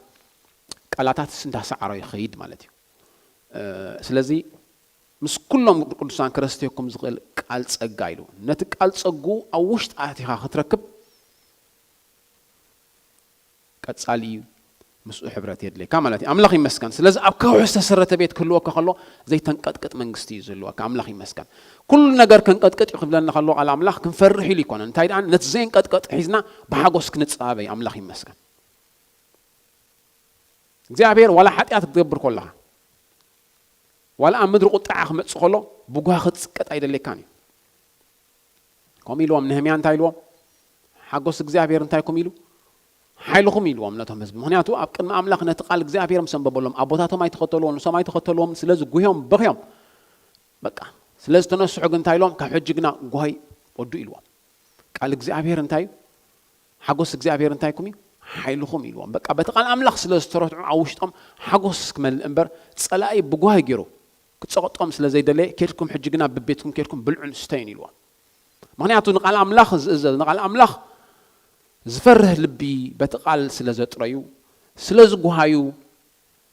ቃላታትስ እንዳሰዓሮ ይኸይድ ማለት እዩ። እ፣ ስለዚ ምስ ኩሎም ቅዱሳን ከረስትየኩም ዝኽእል ቃል ጸጋ ኢሉ። ነቲ ቃል ጸግኡ ኣብ ውሽጢ ኣቲኻ ክትረክብ ቀጻሊ እዩ ምስኡ ሕብረት የድልየካ ማለት እዩ። ኣምላኽ ይመስገን። ስለዚ ኣብ ከውሒ ዝተሰረተ ቤት ክህልወካ ከሎ ዘይተንቀጥቅጥ መንግስቲ እዩ ዝህልወካ። ኣምላኽ ይመስገን። ኩሉ ነገር ከንቀጥቅጥ እዩ ክብለና ከሎ ቃል ኣምላኽ ክንፈርሕ ኢሉ ይኮነን። እንታይ ደኣ ነቲ ዘየንቀጥቀጥ ሒዝና ብሓጎስ ክንጸባበ እዩ። ኣምላኽ ይመስገን። እግዚኣብሔር ዋላ ሓጢኣት ክትገብር ከለኻ ዋላ ኣብ ምድሪ ቁጥዓ ክመጽእ ከሎ ብጓሂ ክትጽቀጥ ኣይደልየካን እዩ። ከምኡ ኢልዎም። ነህምያ እንታይ ኢልዎም? ሓጎስ እግዚኣብሔር እንታይ ኩም ኢሉ? ሓይልኹም ኢልዎም ነቶም ህዝቢ። ምኽንያቱ ኣብ ቅድሚ ኣምላኽ ነቲ ቃል እግዚኣብሔር ምስ ኣንበበሎም ኣቦታቶም ኣይተኸተልዎም፣ ንሶም ኣይተኸተልዎም። ስለዚ ጉህዮም በኽዮም። በቃ ስለ ዝተነስሑ ግን እንታይ ኢሎም? ካብ ሕጂ ግና ጓሂ ወዱ ኢልዎም። ቃል እግዚኣብሔር እንታይ እዩ? ሓጎስ እግዚኣብሔር እንታይ ኩም እዩ? ሓይልኹም ኢልዎም። በቃ በቲ ቃል ኣምላኽ ስለ ዝተረትዑ ኣብ ውሽጦም ሓጎስ ክመልእ እምበር ጸላኢ ብጓሂ ገይሩ ክጸቕጦም ስለ ዘይደለየ፣ ኬድኩም ሕጂ ግና ብቤትኩም ኬድኩም ብልዑን ስተዩን ኢልዎም። ምኽንያቱ ንቃል ኣምላኽ ዝእዘዝ፣ ንቃል ኣምላኽ ዝፈርህ ልቢ በቲ ቃል ስለ ዘጥረዩ፣ ስለ ዝጓሃዩ፣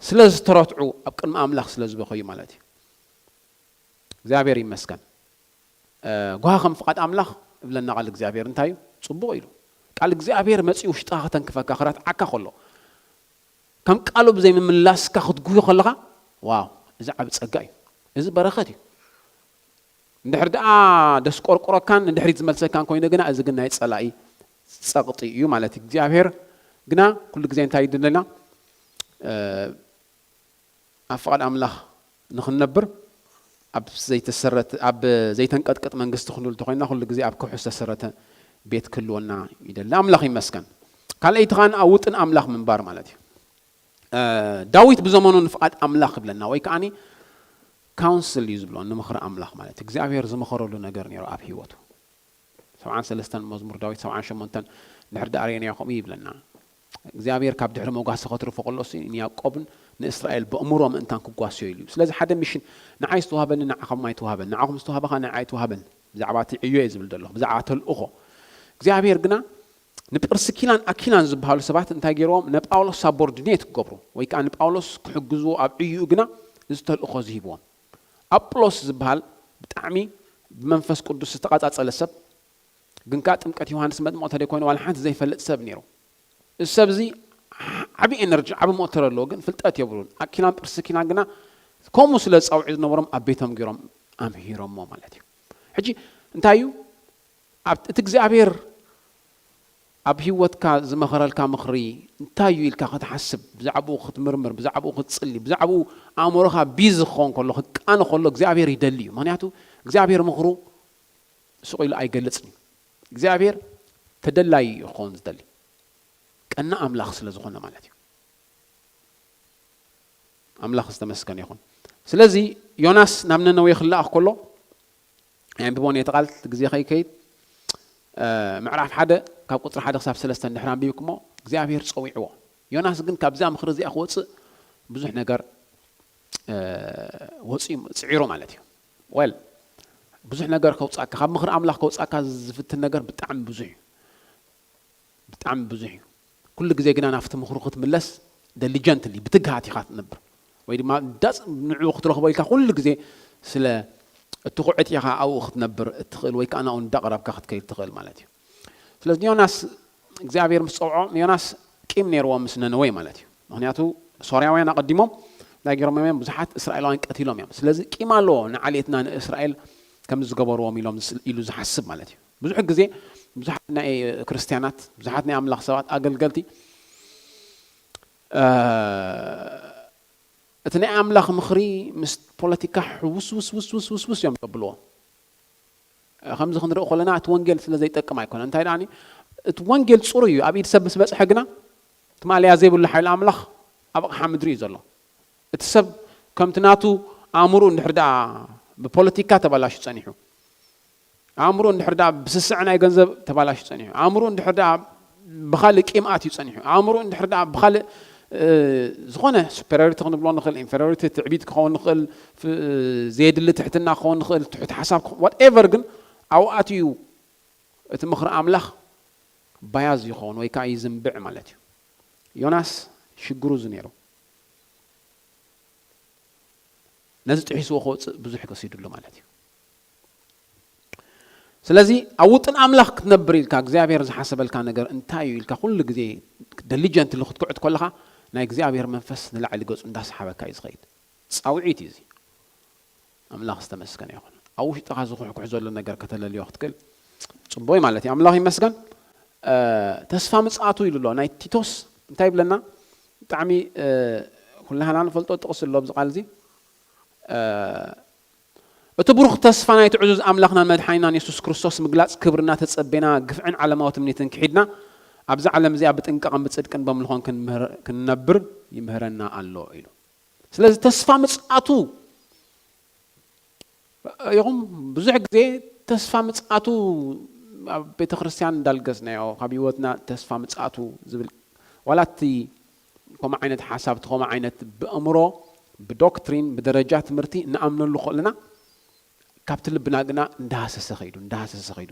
ስለ ዝተረትዑ፣ ኣብ ቅድሚ ኣምላኽ ስለ ዝበኸዩ ማለት እዩ። እግዚኣብሔር ይመስገን። እ፣ ጓሂ ከም ፍቓድ ኣምላኽ እብለና ቃል እግዚኣብሔር እንታይ እዩ? ጽቡቕ ኢሉ። ቃል እግዚኣብሔር መጺኡ ውሽጥኻ ከተንክፈካ፣ ክረትዓካ ከሎ፣ ከም ቃሉ ብዘይምምላስካ ክትጉሂ ከለኻ፣ ዋው፣ እዚ ዓቢ ጸጋ እዩ። እዚ በረኸት እዩ። እንድሕር ደኣ ደስቆርቆረካን ንድሕሪት ዝመልሰካን ኮይኑ ግና፣ እዚ ግን ናይ ጸላኢ ጸቕጢ እዩ ማለት እዩ። እግዚኣብሔር ግና ኩሉ ግዜ እንታይ ይድለና? እ፣ ኣብ ፍቓድ ኣምላኽ ንኽንነብር፣ ኣብ ዘይተሰረት-፣ ኣብ ዘይተንቀጥቅጥ መንግስቲ ክንብል እንተኾይንና፣ ኩሉ ግዜ ኣብ ከውሒ ዝተሰረተ ቤት ክህልወና ይደሊ። ኣምላኽ ይመስገን። ካልኣይቲ ኸኣ ኣብ ውጥን ኣምላኽ ምንባር ማለት እዩ። ዳዊት ብዘመኑ ንፍቓድ ኣምላኽ ይብለና፣ ወይ ከዓኒ ካውንስል እዩ ዝብሎ፣ ንምኽሪ ኣምላኽ ማለት እዩ። እግዚኣብሔር ዝመኸረሉ ነገር ነይሩ ኣብ ህይወቱ። ሰብዓን ሰለስተን መዝሙር ዳዊት ሰብዓን ሸሞንተን ድሕር ዳኣ ርኤናዮ ከምኡ ይብለና። እግዚኣብሔር ካብ ድሕሪ መጓሲ ከትርፎ ከሎሲ ንያዕቆብን ንእስራኤል በእምሮ ምእንታን ክጓስዮ ኢሉ እዩ። ስለዚ ሓደ ሚሽን ንዓይ ዝተዋህበኒ ንዓኹም ኣይተዋህበን፣ ንዓኹም ዝተዋህበኻ ንዓይ ኣይተዋህበን። ብዛዕባ እቲ ዕዮ እየ ዝብል ዘለኹ፣ ብዛዕባ ተልእኾ እግዚኣብሔር ግና ንጵርስኪላን ኣኪላን ዝበሃሉ ሰባት እንታይ ገይርዎም? ንጳውሎስ ሳቦርዲኔት ክገብሩ ወይ ከዓ ንጳውሎስ ክሕግዝዎ ኣብ ዕይኡ ግና እዚ ተልእኾ ዝሂብዎም። ኣጵሎስ ዝበሃል ብጣዕሚ ብመንፈስ ቅዱስ ዝተቐጻጸለ ሰብ፣ ግን ከዓ ጥምቀት ዮሃንስ መጥምቕ ተደይ ኮይኑ ዋላ ሓንቲ ዘይፈልጥ ሰብ ነይሩ። እዚ ሰብ እዚ ዓቢ ኤነርጂ፣ ዓቢ ሞተር ኣለዎ፣ ግን ፍልጠት የብሉን። ኣኪላን ጵርስኪላን ግና ከምኡ ስለ ጻውዒ ዝነበሮም ኣብ ቤቶም ገይሮም ኣምሂሮሞ ማለት እዩ። ሕጂ እንታይ እዩ? ኣብ እቲ እግዚኣብሔር ኣብ ህይወትካ ዝመኸረልካ ምኽሪ እንታይ እዩ ኢልካ ክትሓስብ፣ ብዛዕባኡ ክትምርምር፣ ብዛዕባኡ ክትጽሊ፣ ብዛዕባኡ ኣእምሮኻ ቢዚ ክኸውን ከሎ፣ ክቃነ ከሎ እግዚኣብሔር ይደሊ እዩ። ምኽንያቱ እግዚኣብሔር ምኽሩ ስቕ ኢሉ ኣይገልጽን እዩ። እግዚኣብሔር ተደላዪ እዩ ክኸውን ዝደሊ። ቀና ኣምላኽ ስለ ዝኾነ ማለት እዩ። ኣምላኽ ዝተመስገነ ይኹን። ስለዚ ዮናስ ናብ ነነዌ ክለኣኽ ከሎ፣ ኣንብቦ ነቲ ቃል ግዜ ከይከይድ፣ ምዕራፍ ሓደ ካብ ቁጽሪ ሓደ ክሳብ ሰለስተ እንድሕር ኣንቢብኩሞ እግዚኣብሔር ጸዊዕዎ። ዮናስ ግን ካብዛ ምኽሪ እዚኣ ክወጽእ ብዙሕ ነገር ወፂኡ ጽዒሩ ማለት እዩ። ወል ብዙሕ ነገር ከውፃካ፣ ካብ ምኽሪ ኣምላኽ ከውፃካ ዝፍትን ነገር ብጣዕሚ ብዙሕ እዩ። ብጣዕሚ ብዙሕ እዩ። ኩሉ ግዜ ግና ናብቲ ምኽሩ ክትምለስ ደሊጀንትሊ ብትግሃት ኢኻ ትነብር፣ ወይ ድማ ዳፅ ንዕኡ ክትረኽቦ ኢልካ ኩሉ ግዜ ስለ እትኹዕት ኢኻ ኣብኡ ክትነብር እትኽእል ወይ ከዓ ናብኡ እንዳቕረብካ ክትከይድ ትኽእል ማለት እዩ። ስለዚ ንዮናስ እግዚኣብሔር ምስ ፀውዖ ንዮናስ ቂም ነይርዎ ምስ ነነወይ ማለት እዩ። ምክንያቱ ሶርያውያን ኣቐዲሞም ናይ ገይሮም እዮም ብዙሓት እስራኤላውያን ቀቲሎም እዮም። ስለዚ ቂም ኣለዎ ንዓሌትና ንእስራኤል ከም ዝገበርዎም ኢሎም ኢሉ ዝሓስብ ማለት እዩ። ብዙሕ ግዜ ብዙሓት ናይ ክርስትያናት፣ ብዙሓት ናይ ኣምላኽ ሰባት ኣገልገልቲ እቲ ናይ ኣምላኽ ምኽሪ ምስ ፖለቲካ ሕውስውስ ውስውስ ውስውስ እዮም ዘብልዎ። ከምዚ ክንርኢ ከለና እቲ ወንጌል ስለ ዘይጠቅም ኣይኮነ። እንታይ ደኣ እቲ ወንጌል ፅሩ እዩ፣ ኣብ ኢድ ሰብ ምስ በፅሐ ግና ትማልያ ዘይብሉ ሓይሊ ኣምላኽ ኣብ ኣቕሓ ምድሪ እዩ ዘሎ። እቲ ሰብ ከምቲ ናቱ ኣእምሩ እንድሕር ደኣ ብፖለቲካ ተባላሹ ጸኒሑ፣ ኣእምሩ እንድሕር ደኣ ብስስዕ ናይ ገንዘብ ተባላሹ ጸኒሑ፣ ኣእምሩ እንድሕር ደኣ ብኻልእ ቂም ኣትዩ ጸኒሑ፣ ኣእምሩ እንድሕር ደኣ ብኻልእ ዝኾነ ሱፐሪዮሪቲ ክንብሎ ንኽእል፣ ኢንፌሪዮሪቲ ትዕቢት ክኸውን ንኽእል፣ ዘየድሊ ትሕትና ክኸውን ንኽእል፣ ትሑት ሓሳብ ዋትኤቨር፣ ግን ኣብኡ ኣትዩ እቲ ምኽሪ ኣምላኽ ባያዝ ይኸውን ወይ ከዓ ይዝንብዕ ማለት እዩ። ዮናስ ሽግሩ እዚ ነይሩ። ነዚ ጥሒስዎ ክወፅእ ብዙሕ ከሲድሉ ማለት እዩ። ስለዚ ኣብ ውጥን ኣምላኽ ክትነብር ኢልካ እግዚኣብሔር ዝሓሰበልካ ነገር እንታይ እዩ ኢልካ ኩሉ ግዜ ደሊጀንትሊ ክትኩዕት ከለኻ ናይ እግዚኣብሔር መንፈስ ንላዕሊ ገፁ እንዳሰሓበካ እዩ ዝኸይድ። ፃውዒት እዩ እዚ። ኣምላኽ ዝተመስገነ ይኹን። ኣብ ውሽጥኻ ዝኹሕኩሕ ዘሎ ነገር ከተለልዮ ክትክእል ፅቡቅ ማለት እዩ። ኣምላኽ ይመስገን። ተስፋ ምፅኣቱ ኢሉ ኣሎ ናይ ቲቶስ እንታይ ይብለና? ብጣዕሚ ኩላህና ንፈልጦ ጥቕሲ ኣሎ ኣብዚ ቃል እዚ። እቲ ብሩኽ ተስፋ ናይቲ ዕዙዝ ኣምላኽናን መድሓኒናን የሱስ ክርስቶስ ምግላፅ ክብሪ እናተፀቤና ግፍዕን ዓለማዊ ትምኒትን ክሒድና ኣብዚ ዓለም እዚኣ ብጥንቃቕን ብፅድቅን በምልኾን ክንነብር ይምህረና ኣሎ ኢሉ። ስለዚ ተስፋ ምፅኣቱ ይኹም ብዙሕ ግዜ ተስፋ ምፅኣቱ ኣብ ቤተ ክርስቲያን እንዳልገስናዮ ካብ ህይወትና ተስፋ ምፅኣቱ ዝብል ዋላ እቲ ከምኡ ዓይነት ሓሳብ እቲ ከምኡ ዓይነት ብእምሮ ብዶክትሪን ብደረጃ ትምህርቲ ንኣምነሉ ከለና ካብቲ ልብና ግና እንዳሃሰሰ ኸይዱ እንዳሃሰሰ ኸይዱ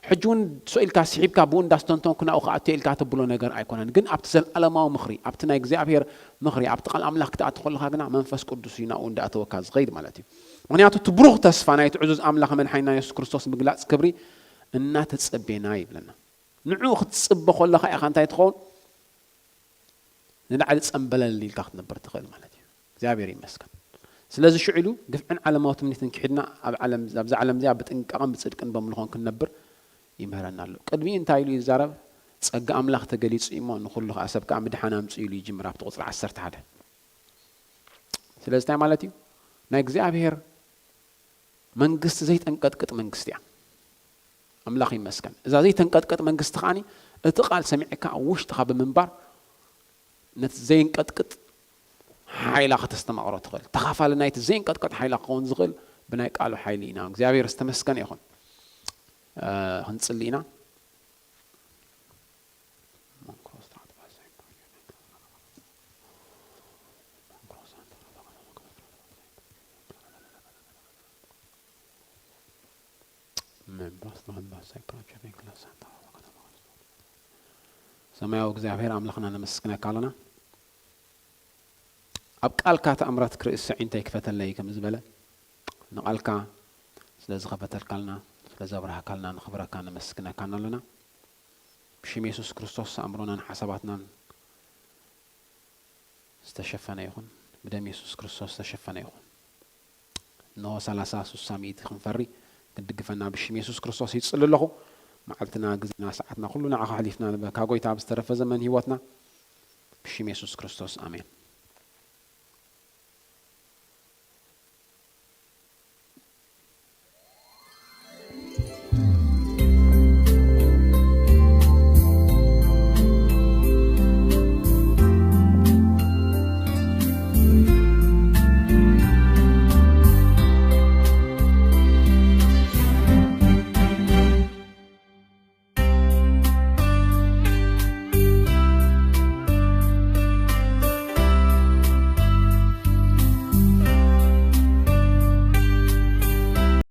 ሕጂ እውን ሶ ኢልካ ስሒብካ ብኡ እንዳስተንተንኩ ናብኡ ክኣቱ ኢልካ ተብሎ ነገር ኣይኮነን። ግን ኣብቲ ዘለኣለማዊ ምኽሪ ኣብቲ ናይ እግዚኣብሔር ምኽሪ ኣብቲ ቃል ኣምላኽ ክትኣቱ ከለኻ ግና መንፈስ ቅዱስ እዩ ናብኡ እንዳኣተወካ ዝኸይድ ማለት እዩ። ምክንያቱ እቲ ብሩኽ ተስፋ ናይቲ ዕዙዝ ኣምላኽ መድሓኒና የሱስ ክርስቶስ ምግላፅ ክብሪ እናተፀቤና ይብለና። ንዕኡ ክትፅበ ከለኻ ኢኻ እንታይ ትኸውን? ንላዕሊ ፀምበለል ኢልካ ክትነብር ትኽእል ማለት እዩ። እግዚኣብሔር ይመስገን። ስለዚ ሽዑ ኢሉ ግፍዕን ዓለማዊ ትምኒትን ክሒድና ኣብ ዓለም ኣብዛ ዓለም እዚኣ ብጥንቃቐን ብፅድቅን በምልኾን ክንነብር ይምህረና ኣሎ። ቅድሚኡ እንታይ ኢሉ ይዛረብ? ጸጋ ኣምላኽ ተገሊጹ እዩ እሞ ንኹሉ ከኣ ሰብ ከኣ ምድሓን ኣምጽኡ ኢሉ ይጅምር ኣብቲ ቁጽሪ ዓሰርተ ሓደ። ስለዚ እንታይ ማለት እዩ? ናይ እግዚኣብሔር መንግስቲ ዘይተንቀጥቅጥ መንግስቲ እያ። ኣምላኽ ይመስገን። እዛ ዘይተንቀጥቅጥ መንግስቲ ከኣኒ እቲ ቃል ሰሚዕካ ኣብ ውሽጥኻ ብምንባር ነቲ ዘየንቀጥቅጥ ሓይላ ከተስተማቕሮ ትኽእል። ተኻፋሊ ናይቲ ዘይንቀጥቀጥ ሓይላ ክኸውን ዝኽእል ብናይ ቃሉ ሓይሊ ኢና። እግዚኣብሔር ዝተመስገነ ይኹን። ክንጽሊ ኢና። ሰማያዊ እግዚኣብሔር ኣምላኽና ነመስግነካ ኣለና። ኣብ ቃልካ ተኣምራት ክርእስ ስዒንተይ ክፈተለይ ከም ዝበለ ንቓልካ ስለ ዝኸፈተልካልና ስለ ዘብራህካልና ንኽብረካ ነመስግነካን ኣለና። ብሽም የሱስ ክርስቶስ ኣእምሮናን ሓሳባትናን ዝተሸፈነ ይኹን። ብደም የሱስ ክርስቶስ ዝተሸፈነ ይኹን። እንሆ ሰላሳ ስሳ ሚእቲ ክንፈሪ ክትድግፈና ብሽም የሱስ ክርስቶስ ይጽሊ ኣለኹ። መዓልትና፣ ግዜና፣ ሰዓትና ኩሉ ንዓኻ ኣሕሊፍና ንበካ ጎይታ። ኣብ ዝተረፈ ዘመን ህይወትና ብሽም የሱስ ክርስቶስ ኣሜን።